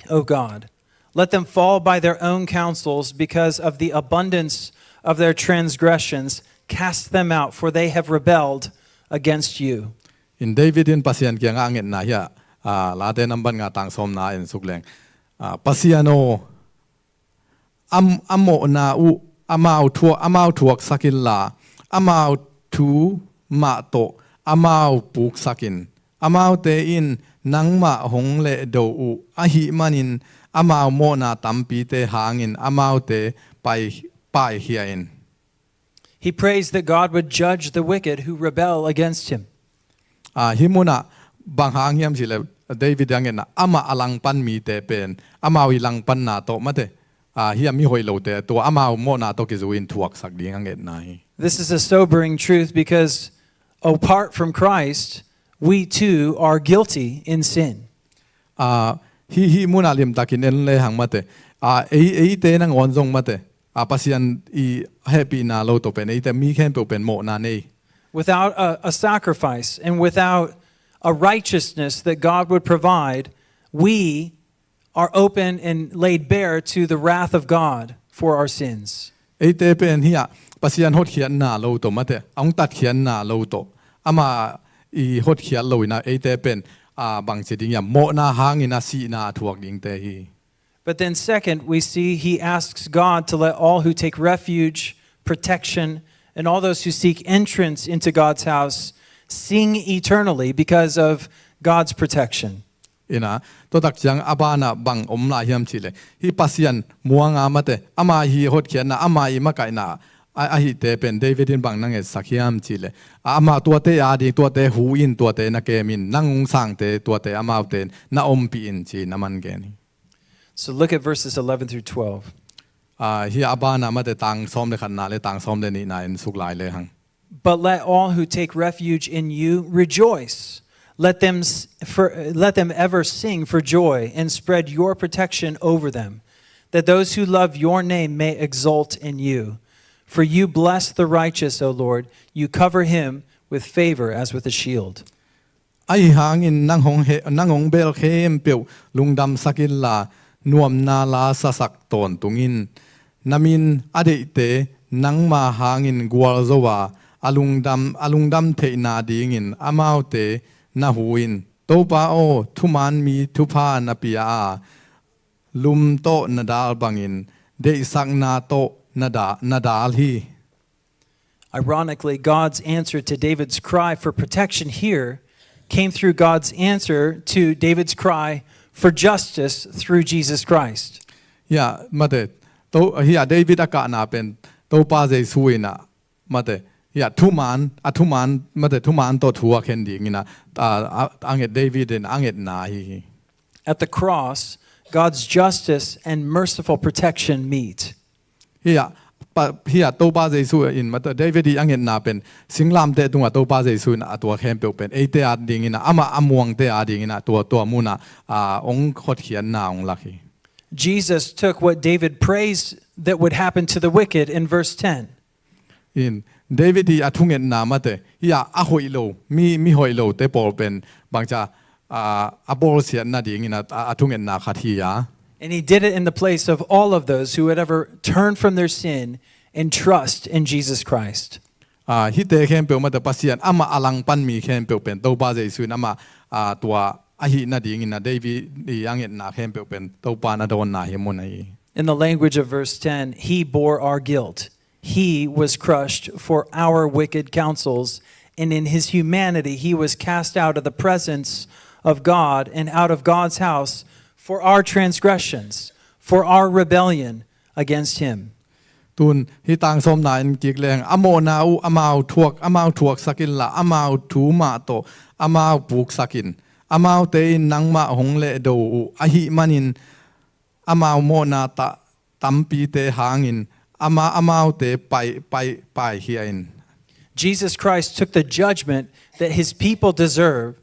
O God. Let them fall by their own counsels because of the abundance of their transgressions. Cast them out, for they have rebelled against you." In David in Pasian kiangah a ngetna hiah, ah, Late nambat nga tang sawmna en suk leng. Ah, Pasian aw, am, a mawhna uh amau thuak, amau thuaksak inla, amau thu mah tawh amau puksak in. Amaute in nangmah hong lehdo uh ahih manin amau mawhna tampite hangin amaute pai, paikhia in. He prays that God would judge the wicked who rebel against him. Ah, hih munah bang hang hiam cihleh David a ngetna, amah a langpan mite pen amau i langpanna tawh mate, ah, hiah mi hoih lote tua amau mawhna tawh kizui-in thuaksak ding a ngetna hi. This is a sobering truth because apart from Christ, we too are guilty in sin. Ah, hih, hih munah limtakin en lehang mate, ah, ei, eite nangawn zong mate, ah, Pasian i hehpihna lo tawh pen eite mi khempeuh pen mawhna nei. Without a, a sacrifice and without a righteousness that God would provide, we are open and laid bare to the wrath of God for our sins. Eite pen hiah Pasian hotkhiatna lo tawh mate, a hong tatkhiatna lo tawh, ama i hotkhiat lo inah eite pen, ah, bangci ding hiam, mawhna hangin a sihna a thuak dingte hi. But then second, we see he asks God to let all who take refuge, protection, and all those who seek entrance into God's house sing eternally because of God's protection. Inah, tua tak ciang a banah bang om lai hiam cihleh, hih Pasian muanga mate, ama hi hotkhiatna, ama i makaihna, a, ahihte pen David in bang na ngetsak hiam cihleh, a, ama tuate a ding, tuate hu in, tuate na kem in, nang hong sangte, tuate amaute na ompih in ci-in aman gen hi. So look at verses eleven through twelve. Ah, hih a banah mate tang sawm le khatna le tang sawm le nihna en suk lai lehang. But let all who take refuge in you rejoice. Let them, s- for, let them ever sing for joy and spread your protection over them, that those who love your name may exult in you. For you bless the righteous, O Lord. You cover him with favor as with a shield. Ahi hangin nang hong, he, nang hong bel khempeuh lungdamsak inla, nuamna la sasak tawntung in. Na min a deihte nangma hangin gualzo a, a lungdam, a lungdam theihna dingin amaute na hu in. Topa aw, thuman mi thupha na pia a, lum tawh na dal bangin deihsakna tawh na da-, na dal hi. Ironically, God's answer to David's cry for protection here came through God's answer to David's cry for justice through Jesus Christ. Hia, mate, to, hia David a kahna pen Topa Jesu in a, mate, hia thuman, a thuman, mate, thuman tawh thu a khen dingin a, a, a, a nget David in a ngetna hi hi. At the cross, God's justice and merciful protection meet. Hia, pa, hia Topa Jesu in, mate, David i a ngetna pen, singlamteh tungah Topa Jesu in a tua khempeuh pen, eite a dingin a, amah a muangte a dingin a, tua, tua munah, a, hong hotkhiatna hong lak hi. Jesus took what David praised that would happen to the wicked in verse ten. In, David i a thungetna, mate, hia a hoih lo, mi, mi hoih lote pawl pen, bangcia, a, a bawlsiat nadingin a, a, a thungetna khat hi a. And he did it in the place of all of those who would ever turn from their sin and trust in Jesus Christ. A, hihte khempeuh, mate, Pasian amah a langpan mi khempeuh pen Topa Jesu in amah, a, tua ahih nadingin a David i a ngetna khempeuh pen Topa in a dawnna hi mun ahi. In the language of verse ten, he bore our guilt. He was crushed for our wicked counsels, and in his humanity he was cast out of the presence of God and out of God's house for our transgressions, for our rebellion against him. Tun hih tang sawmna en kik leng, a mawhna uh amau thuak, amau thuaksak inla, amau thu mah tawh amau puksak in. Amaute in nangmah hong lehdo uh ahih manin, amau mawhna ta-, tampite hangin ama, amaute pai, pai, paikhia in. Jesus Christ took the judgment that his people deserve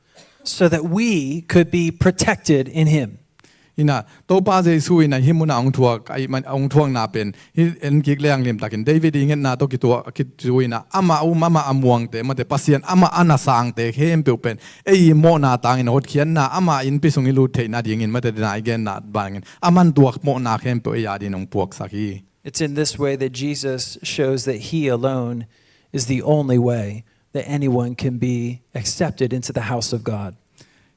so that we could be protected in him. Ina, Topa Jesu ina hih munah hong thuak, ahih man, hong thuakna pen, hih en kik leng limtakin David i ngetna tawh kituak, kitu ina, amah um, amah a muangte, mate, Pasian amah a na sangte khempeuh pen, ei i mawhna tangin hotkhiatna, amah innpi sung i lut theih nadingin, mate, dena i genna bangin, aman tuak mawhna khempeuh ei a dingin hong puaksak hi. It's in this way that Jesus shows that he alone is the only way that anyone can be accepted into the house of God.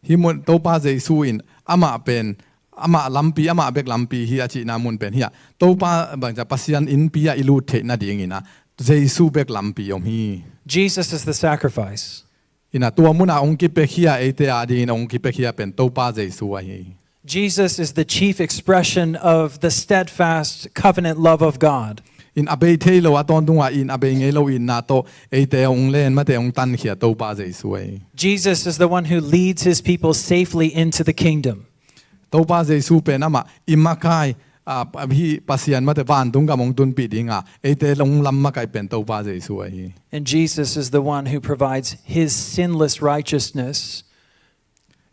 Hih mun Topa Jesu in amah pen, amah lampi, amah bek lampi hi a cihna mun pen hia, Topa bangcia Pasian innpi ah i lut theih nadingin a, Jesu bek lampi om hi. Jesus is the sacrifice. Ina tua munah hong kipekhia, eite a dingin hong kipekhia pen Topa Jesu ahi. Jesus is the chief expression of the steadfast covenant love of God. In a bei thei lo a tawntungah in a bei ngei lo itna tawh eite hong len, mate, hong tankhia Topa Jesu ahi. Jesus is the one who leads his people safely into the kingdom. Topa Jesu pen amah i makai, a, hih Pasian, mate, vantung gam hong tunpih dinga eite long lam makai pen Topa Jesu ahi. And Jesus is the one who provides his sinless righteousness.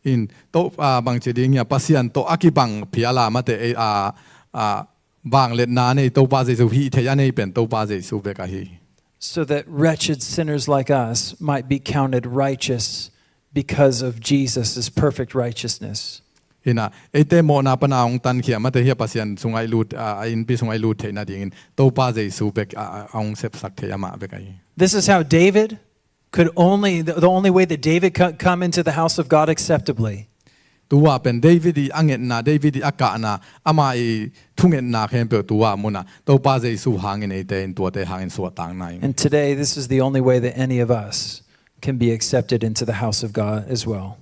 In to, a, bangci ding hia, Pasian tawh a kibang phial a, mate, e, a, a, vangliatna nei Topa Jesu, hih theih a nei pen Topa Jesu bek ahi. So that wretched sinners like us might be counted righteous because of Jesus' perfect righteousness. Ina, eite mawhna pana hong tankhia, mate, hia Pasian sungah i lut, a, a innpi sungah i lut theih nadingin Topa Jesu bek, a, a, a hong sepsak thei amah bek ahi. This is how David could only, the, the only way that David could come into the house of God acceptably. Tua pen David i a ngetna, David i a kahna, ama i thungetna khempeuh tua munah Topa Jesu hangin eite in tuate hangin suahtakna in. And today, this is the only way that any of us can be accepted into the house of God as well.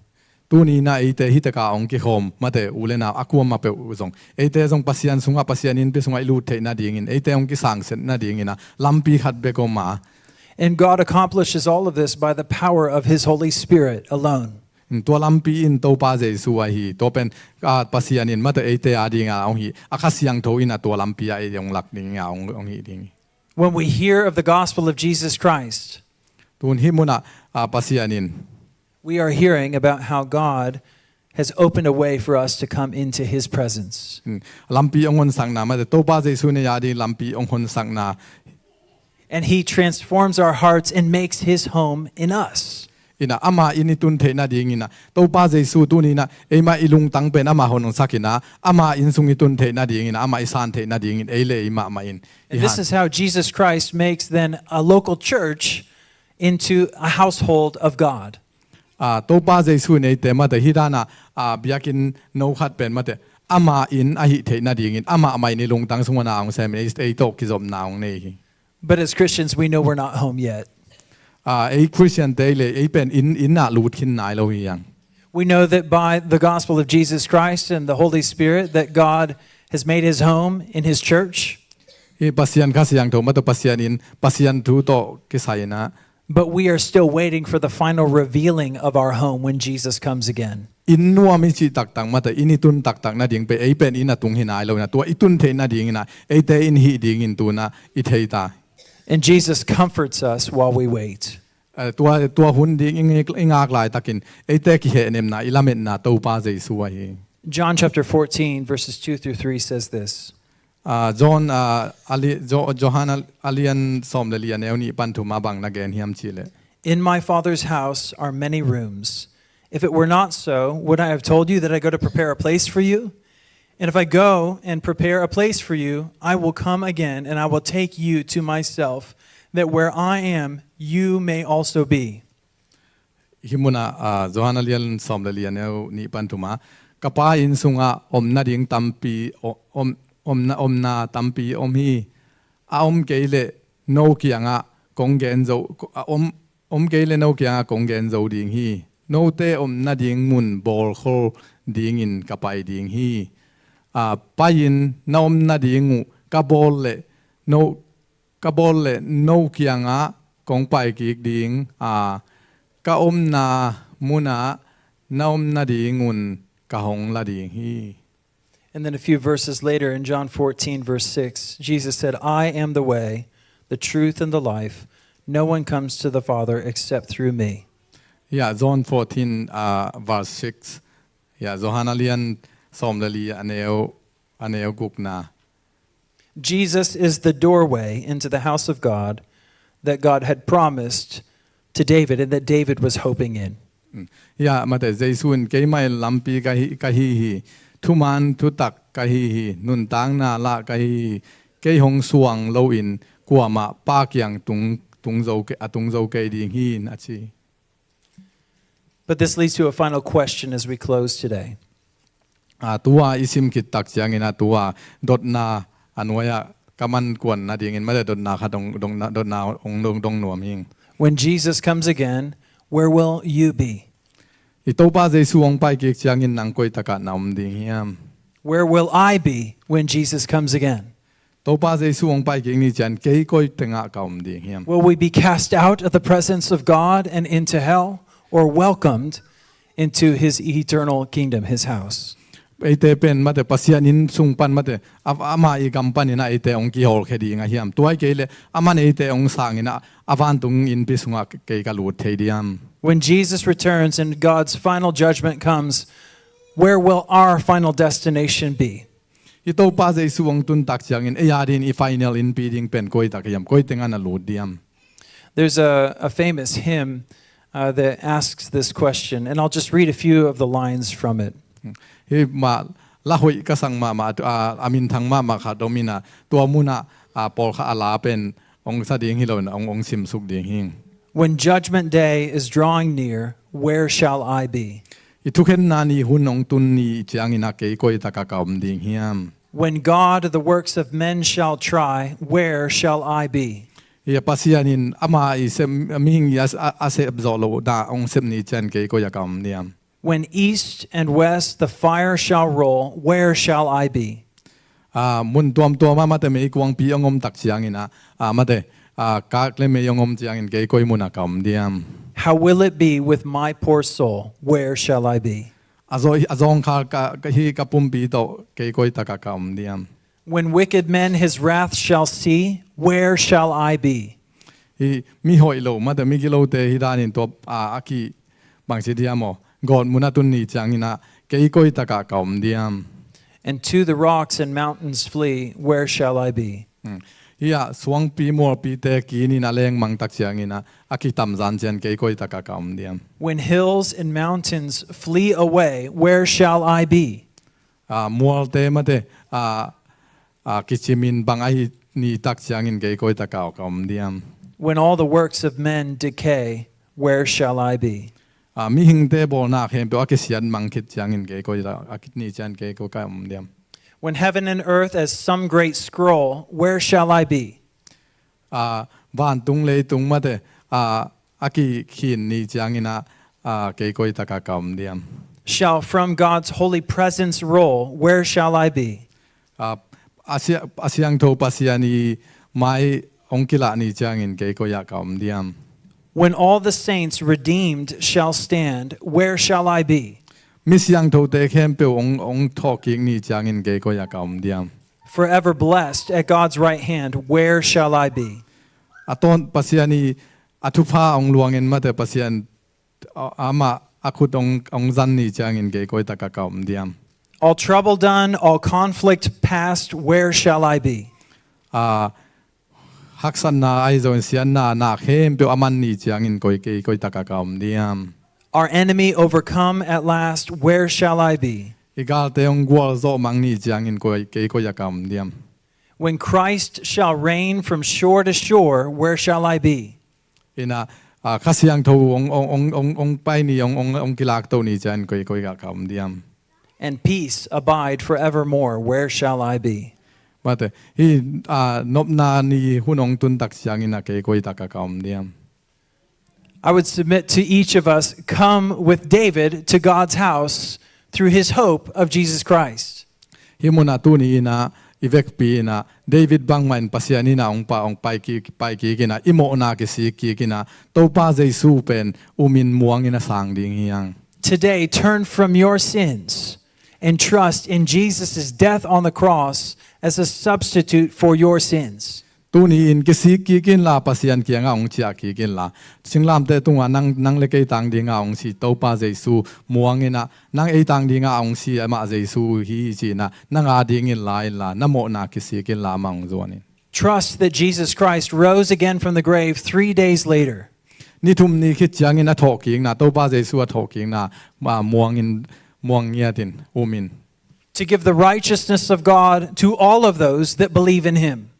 Tuni-in ah eite hih takah hong kikhawm, mate, u le nau a kuamah peuh zong, eite zong Pasian sungah, Pasian innpi sungah i lut theih nadingin, eite hong kisangset nadingin ah lampi khat bek om a. And God accomplishes all of this by the power of his Holy Spirit alone. Tua lampi in Topa Jesu ahi, tua pen, a, Pasian in, mate, eite a dinga hong hih, a Kha Siangtho in ah tua lampi ah ei hong lak ding a, hong, hong hih ding. When we hear of the gospel of Jesus Christ, tun hih munah, a, Pasian in, we are hearing about how God has opened a way for us to come into his presence. Hmm. Lampi hong honsakna, mate, Topa Jesu in ei a ding lampi hong honsakna. And he transforms our hearts and makes his home in us. Inah ama inn i tun theih nadingin ah Topa Jesu tuni inah eimah i lungtang pen ama hong sak inah ama inn sung i tun theih nadingin ah ama i san theih nadingin ei le eimah mah in i And this han. Is how Jesus Christ makes then a local church into a household of God. Ah, Topa Jesu in eite mate hih danah ah, biakinn no khat pen mate ama inn ahih theih nadingin amah mah in i lungtang sungah na hong sem in ei, ei tawh kizopna hong nei hi. But as Christians, we know we're not home yet. Ah, ei Christian te le ei pen inn, inn ah lut khin nai lo hi hang. We know that by the gospel of Jesus Christ and the Holy Spirit that God has made his home in his church. Hi Pasian Kha Siangtho mate Pasian inn, Pasian thu tawh kisai inah. But we are still waiting for the final revealing of our home when Jesus comes again. Inn nuam i cih taktak mate, inn i tun taktak nading pen ei pen inn a tung hi nai lo inah tua i tun theih nadingin ah eite inn hih dingin tu inah i thei ta. And Jesus comforts us while we wait. Eh, tua, tua hun ding i ngak, i ngak laitakin eite kihehnemna, i lametna Topa Jesu ahi. John chapter fourteen, verses two through three says this. Ah, John, ah, a li-, Jo-, Johan a, a lian sawm le li a neu nih pan thum ah bang na gen hiam cih leh. In my Father's house are many rooms. If it were not so, would I have told you that I go to prepare a place for you? And if I go and prepare a place for you, I will come again and I will take you to myself, that where I am, you may also be. Hih munah, ah, Johan a lian sawm le li a neu nih pan thum ah, ka Pa inn sungah om nading tampi, o-, om, omna, omna tampi om hi. A om kei leh no kiangah kong gen zo, a om, om kei leh no kiangah kong gen zo ding hi. Note om nading mun bawlkhol dingin ka pai ding hi. Ah, pai-in na om nading uh ka bawl leh no, ka bawl leh no kiangah kong pai kik ding a, ka omna munah na om nadingun ka hong la ding hi. And then a few verses later in John fourteen, verse six, Jesus said, "I am the way, the truth, and the life. No one comes to the Father except through me." Yeah, John fourteen, uh, verse six. Yeah, Johan a lian sawm le li a neu, a neu gukna. Jesus is the doorway into the house of God that God had promised to David and that David was hoping in. Mm. Hia mate, Jesu in keimah in lampi ka hi, ka hi hi, thuman thutak ka hi hi, nuntakna lah ka hi hi, kei hong suang loin kuamah Pa kiang tung, tung zo ke, a tung zo kei ding hi, a ci. But this leads to a final question as we close today. Ah, tua i sim khit tak ciangin ah tua dotna a nuai-ah ka man kuan nadingin mate dotna khat dong, dong, dotna hong dong, dong nuam hing. When Jesus comes again, where will you be? I Topa Jesu hong pai kik ciangin nang koi takah na om ding hiam? Where will I be when Jesus comes again? Topa Jesu hong pai kik ni ciang kei koi tengah ka om ding hiam? Will we be cast out of the presence of God and into hell, or welcomed into his eternal kingdom, his house? Eite pen mate Pasian inn sung pan mate, a, ama i gam panin ah eite hong kihawlkhia ding a hiam? Tua hi kei leh aman eite hong sangin ah a vantung innpi sungah kei ka lut thei diam? When Jesus returns and God's final judgment comes, where will our final destination be? I Topa Jesu hong tun tak ciangin ei a dingin i final innpi ding pen koi tak hiam, koi tengah na lut diam? There's a, a famous hymn, uh, that asks this question, and I'll just read a few of the lines from it. Hi mah la hoih ka sang mahmah, a, a minthang mahmah khat om in ah tua munah, a, pawlkhat a la pen hong sa ding hi lo in ah hong, hong simsuk ding hing. When judgment day is drawing near, where shall I be? I thukhenna ni hun hong tun ni ciangin ah kei koi takah ka om ding hiam? When God the works of men shall try, where shall I be? Hia Pasian in ama i sem, mihing i a, a, a sep zawh lo dah hong sep ni ciang kei koi ah ka om diam? When east and west the fire shall roll, where shall I be? A, mun tuamtuam ah mate meikuangpi hong om tak ciangin ah, a, mate, a, kak le mei hong om ciangin kei koi munah ka om diam? How will it be with my poor soul? Where shall I be? A zaw, a zawngkhal ka, ka hi ka pumpi tawh kei koi takah ka om diam? When wicked men his wrath shall see, where shall I be? Hi mi hoih lo mate mi gilote hi danin tua, a, a ki bangci diam aw, gawtmun a tun ni ciangin ah kei koi takah ka om diam? And to the rocks and mountains flee, where shall I be? Hmm. Hih ah suangpi mualpite kinin a lengmang tak ciangin ah a kitamzan ciang kei koitak ah ka om diam? When hills and mountains flee away, where shall I be? Ah, mualte mate, ah, ah, kicimin bang ahi ni tak ciangin kei koitak ah ka om diam? When all the works of men decay, where shall I be? Ah, mihingte bawlna khempeuh a kisiat mang khit ciangin kei koitak, a kit ni ciang kei koitak ah ka om diam? When heaven and earth as some great scroll, where shall I be? Ah, vantung leitung mate, ah, a kikhin ni ciangin ah, ah, kei koitak ah ka om diam? Shall from God's holy presence roll, where shall I be? Ah, a sia-, a siangtho Pasian i mai hong kilah ni ciangin kei koi ah ka om diam? When all the saints redeemed shall stand, where shall I be? Mi siangthote khempeuh hong, hong thawhkik ni ciangin kei koi ah ka om diam? Forever blessed at God's right hand, where shall I be? A tawn Pasian i a thupha hong luangin mate Pasian, a, amah a khut hong, hong zan ni ciangin kei koitak ah ka om diam? All trouble done, all conflict past, where shall I be? Ah, haksatna ahi zongin siatna na khempeuh a man ni ciangin koi, kei koitak ah ka om diam? Our enemy overcome at last, where shall I be? I galte hong gualzawh mang ni ciangin koi, kei koi ah ka om diam? When Christ shall reign from shore to shore, where shall I be? Ina, ah, Kha Siangtho hong, hong, hong, hong, hong pai ni, hong, hong, hong kilakto ni ciang koi, koi ah ka om diam? And peace abide forevermore, where shall I be? Mate, hih, ah, nopna ni hun hong tun tak ciangin ah kei koitak ah ka om diam? I would submit to each of us, come with David to God's house through his hope of Jesus Christ. Hih munah tuni inah i vekpi inah David bangmah in Pasian inah hong pa, hong pai kik, pai kik inah i mawhna kisik kik inah Topa Jesu pen umin muangin a sang ding hi hang. Today, turn from your sins and trust in Jesus' death on the cross as a substitute for your sins. Tuni in kisik kik inla Pasian kiangah hong ciah kik inla, singlamteh tungah nang, nang le kei tang dingah hong si Topa Jesu muang inah, nang ei tang dingah hong si amah Jesu hi ci inah, nang a dingin la inla, na mawhna kisik inla amah hong zuan in. Trust that Jesus Christ rose again from the grave three days later. Ni thum ni khit ciangin a thawhkikna, Topa Jesu a thawhkikna, ma, muangin, muang ngiatin, umin. To give the righteousness of God to all of those that believe in him.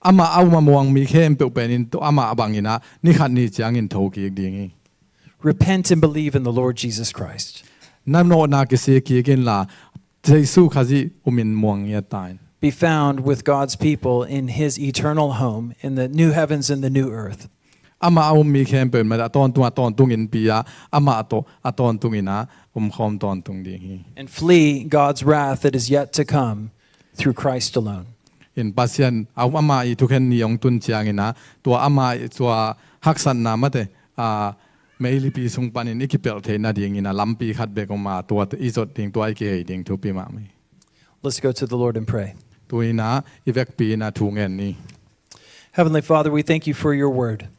Amah a um a muang mi khempeuh penin amah bangin ah ni khat ni ciangin thokik ding hi. Repent and believe in the Lord Jesus Christ. Na mawhna kisik kik inla Jesu Khazih umin muang ngiat ta in. Be found with God's people in his eternal home in the new heavens and the new earth. Amah a um mi khempeuh in mah a tawntung, a tawntung in pi-ah amah tawh a tawntung inah umkhawm tawntung ding hi. And flee God's wrath that is yet to come through Christ alone. In Pasian a um amah i thukhen ni hong tun ciangin ah tua amah i tua haksatna mate, a, meilipi sung panin i kipelh theih nadingin ah lampi khat bek om a, tua i zot ding, tua i kihei ding thupi mahmah hi. Let's go to the Lord and pray. Tu inah i vekpi inah thu ngen ni. Heavenly Father, we thank you for your word.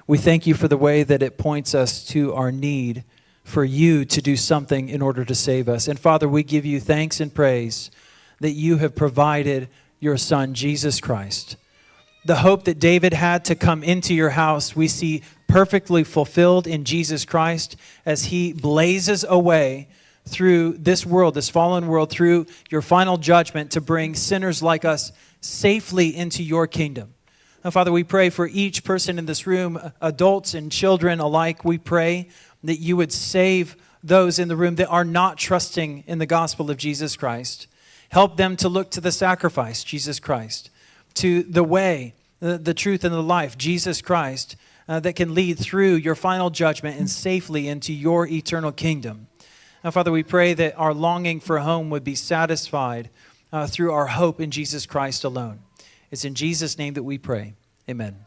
We thank you for the way that it points us to our need for you to do something in order to save us. And Father, we give you thanks and praise that you have provided your Son, Jesus Christ. The hope that David had to come into your house, we see perfectly fulfilled in Jesus Christ as he blazes away through this world, this fallen world, through your final judgment to bring sinners like us safely into your kingdom. Now, Father, we pray for each person in this room, adults and children alike. We pray that you would save those in the room that are not trusting in the gospel of Jesus Christ. Help them to look to the sacrifice, Jesus Christ, to the way, the, the truth, and the life, Jesus Christ, uh, that can lead through your final judgment and safely into your eternal kingdom. Now, Father, we pray that our longing for home would be satisfied, uh, through our hope in Jesus Christ alone. It's in Jesus' name that we pray. Amen.